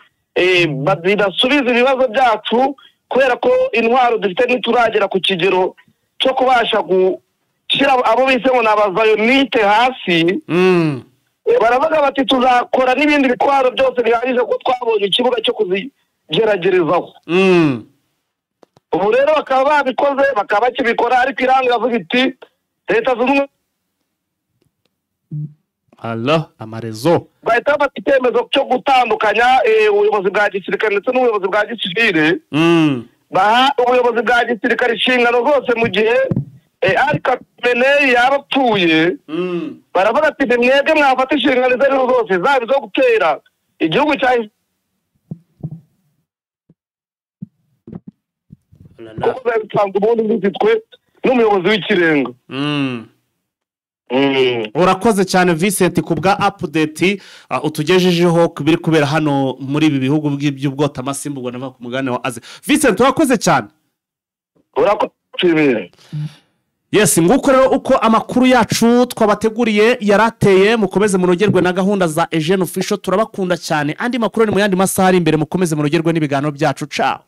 bidasubiza ibibazo byacu, kubera ko intwaro dufite ntituragera ku kigero cyo kubasha gushyira abo bise ngo ni abazayonite hasi. Baravuga bati tuzakora n'ibindi bitwaro byose bihagije kuko twabonye ikibuga cyo kuzigeragerezaho. Ubu rero bakaba babikoze, bakaba bakibikora, ariko Iran iravuga iti Leta Zunze Ubumwe Allah amarezo bahita bafata icyemezo cyo gutandukanya ubuyobozi bwa gisirikare ndetse n'ubuyobozi bwa gisivile. Baha ubuyobozi bwa gisirikare inshingano zose mu gihe Ali Khamenei yaba apfuye. Baravuga ati mwebwe mwafata inshingano izo arizo zose, zaba izo gutera igihugu cya kuko bisanzwe ubundi zifitwe n'umuyobozi w'ikirenga. Urakoze cyane Vincent ku bwa update utugejejeho ku biri kubera hano muri ibi bihugu by'ubwota amasimbu ubwo nava ku mugabane wa Aziya. Vincent, urakoze cyane. Urakoze. Yes, nguko rero uko amakuru yacu twabateguriye yarateye. Mukomeze munogerwe na gahunda za Eugene Official, turabakunda cyane. Andi makuru ni mu yandi masaha ari imbere, mukomeze munogerwe n'ibiganiro byacu. Ciao.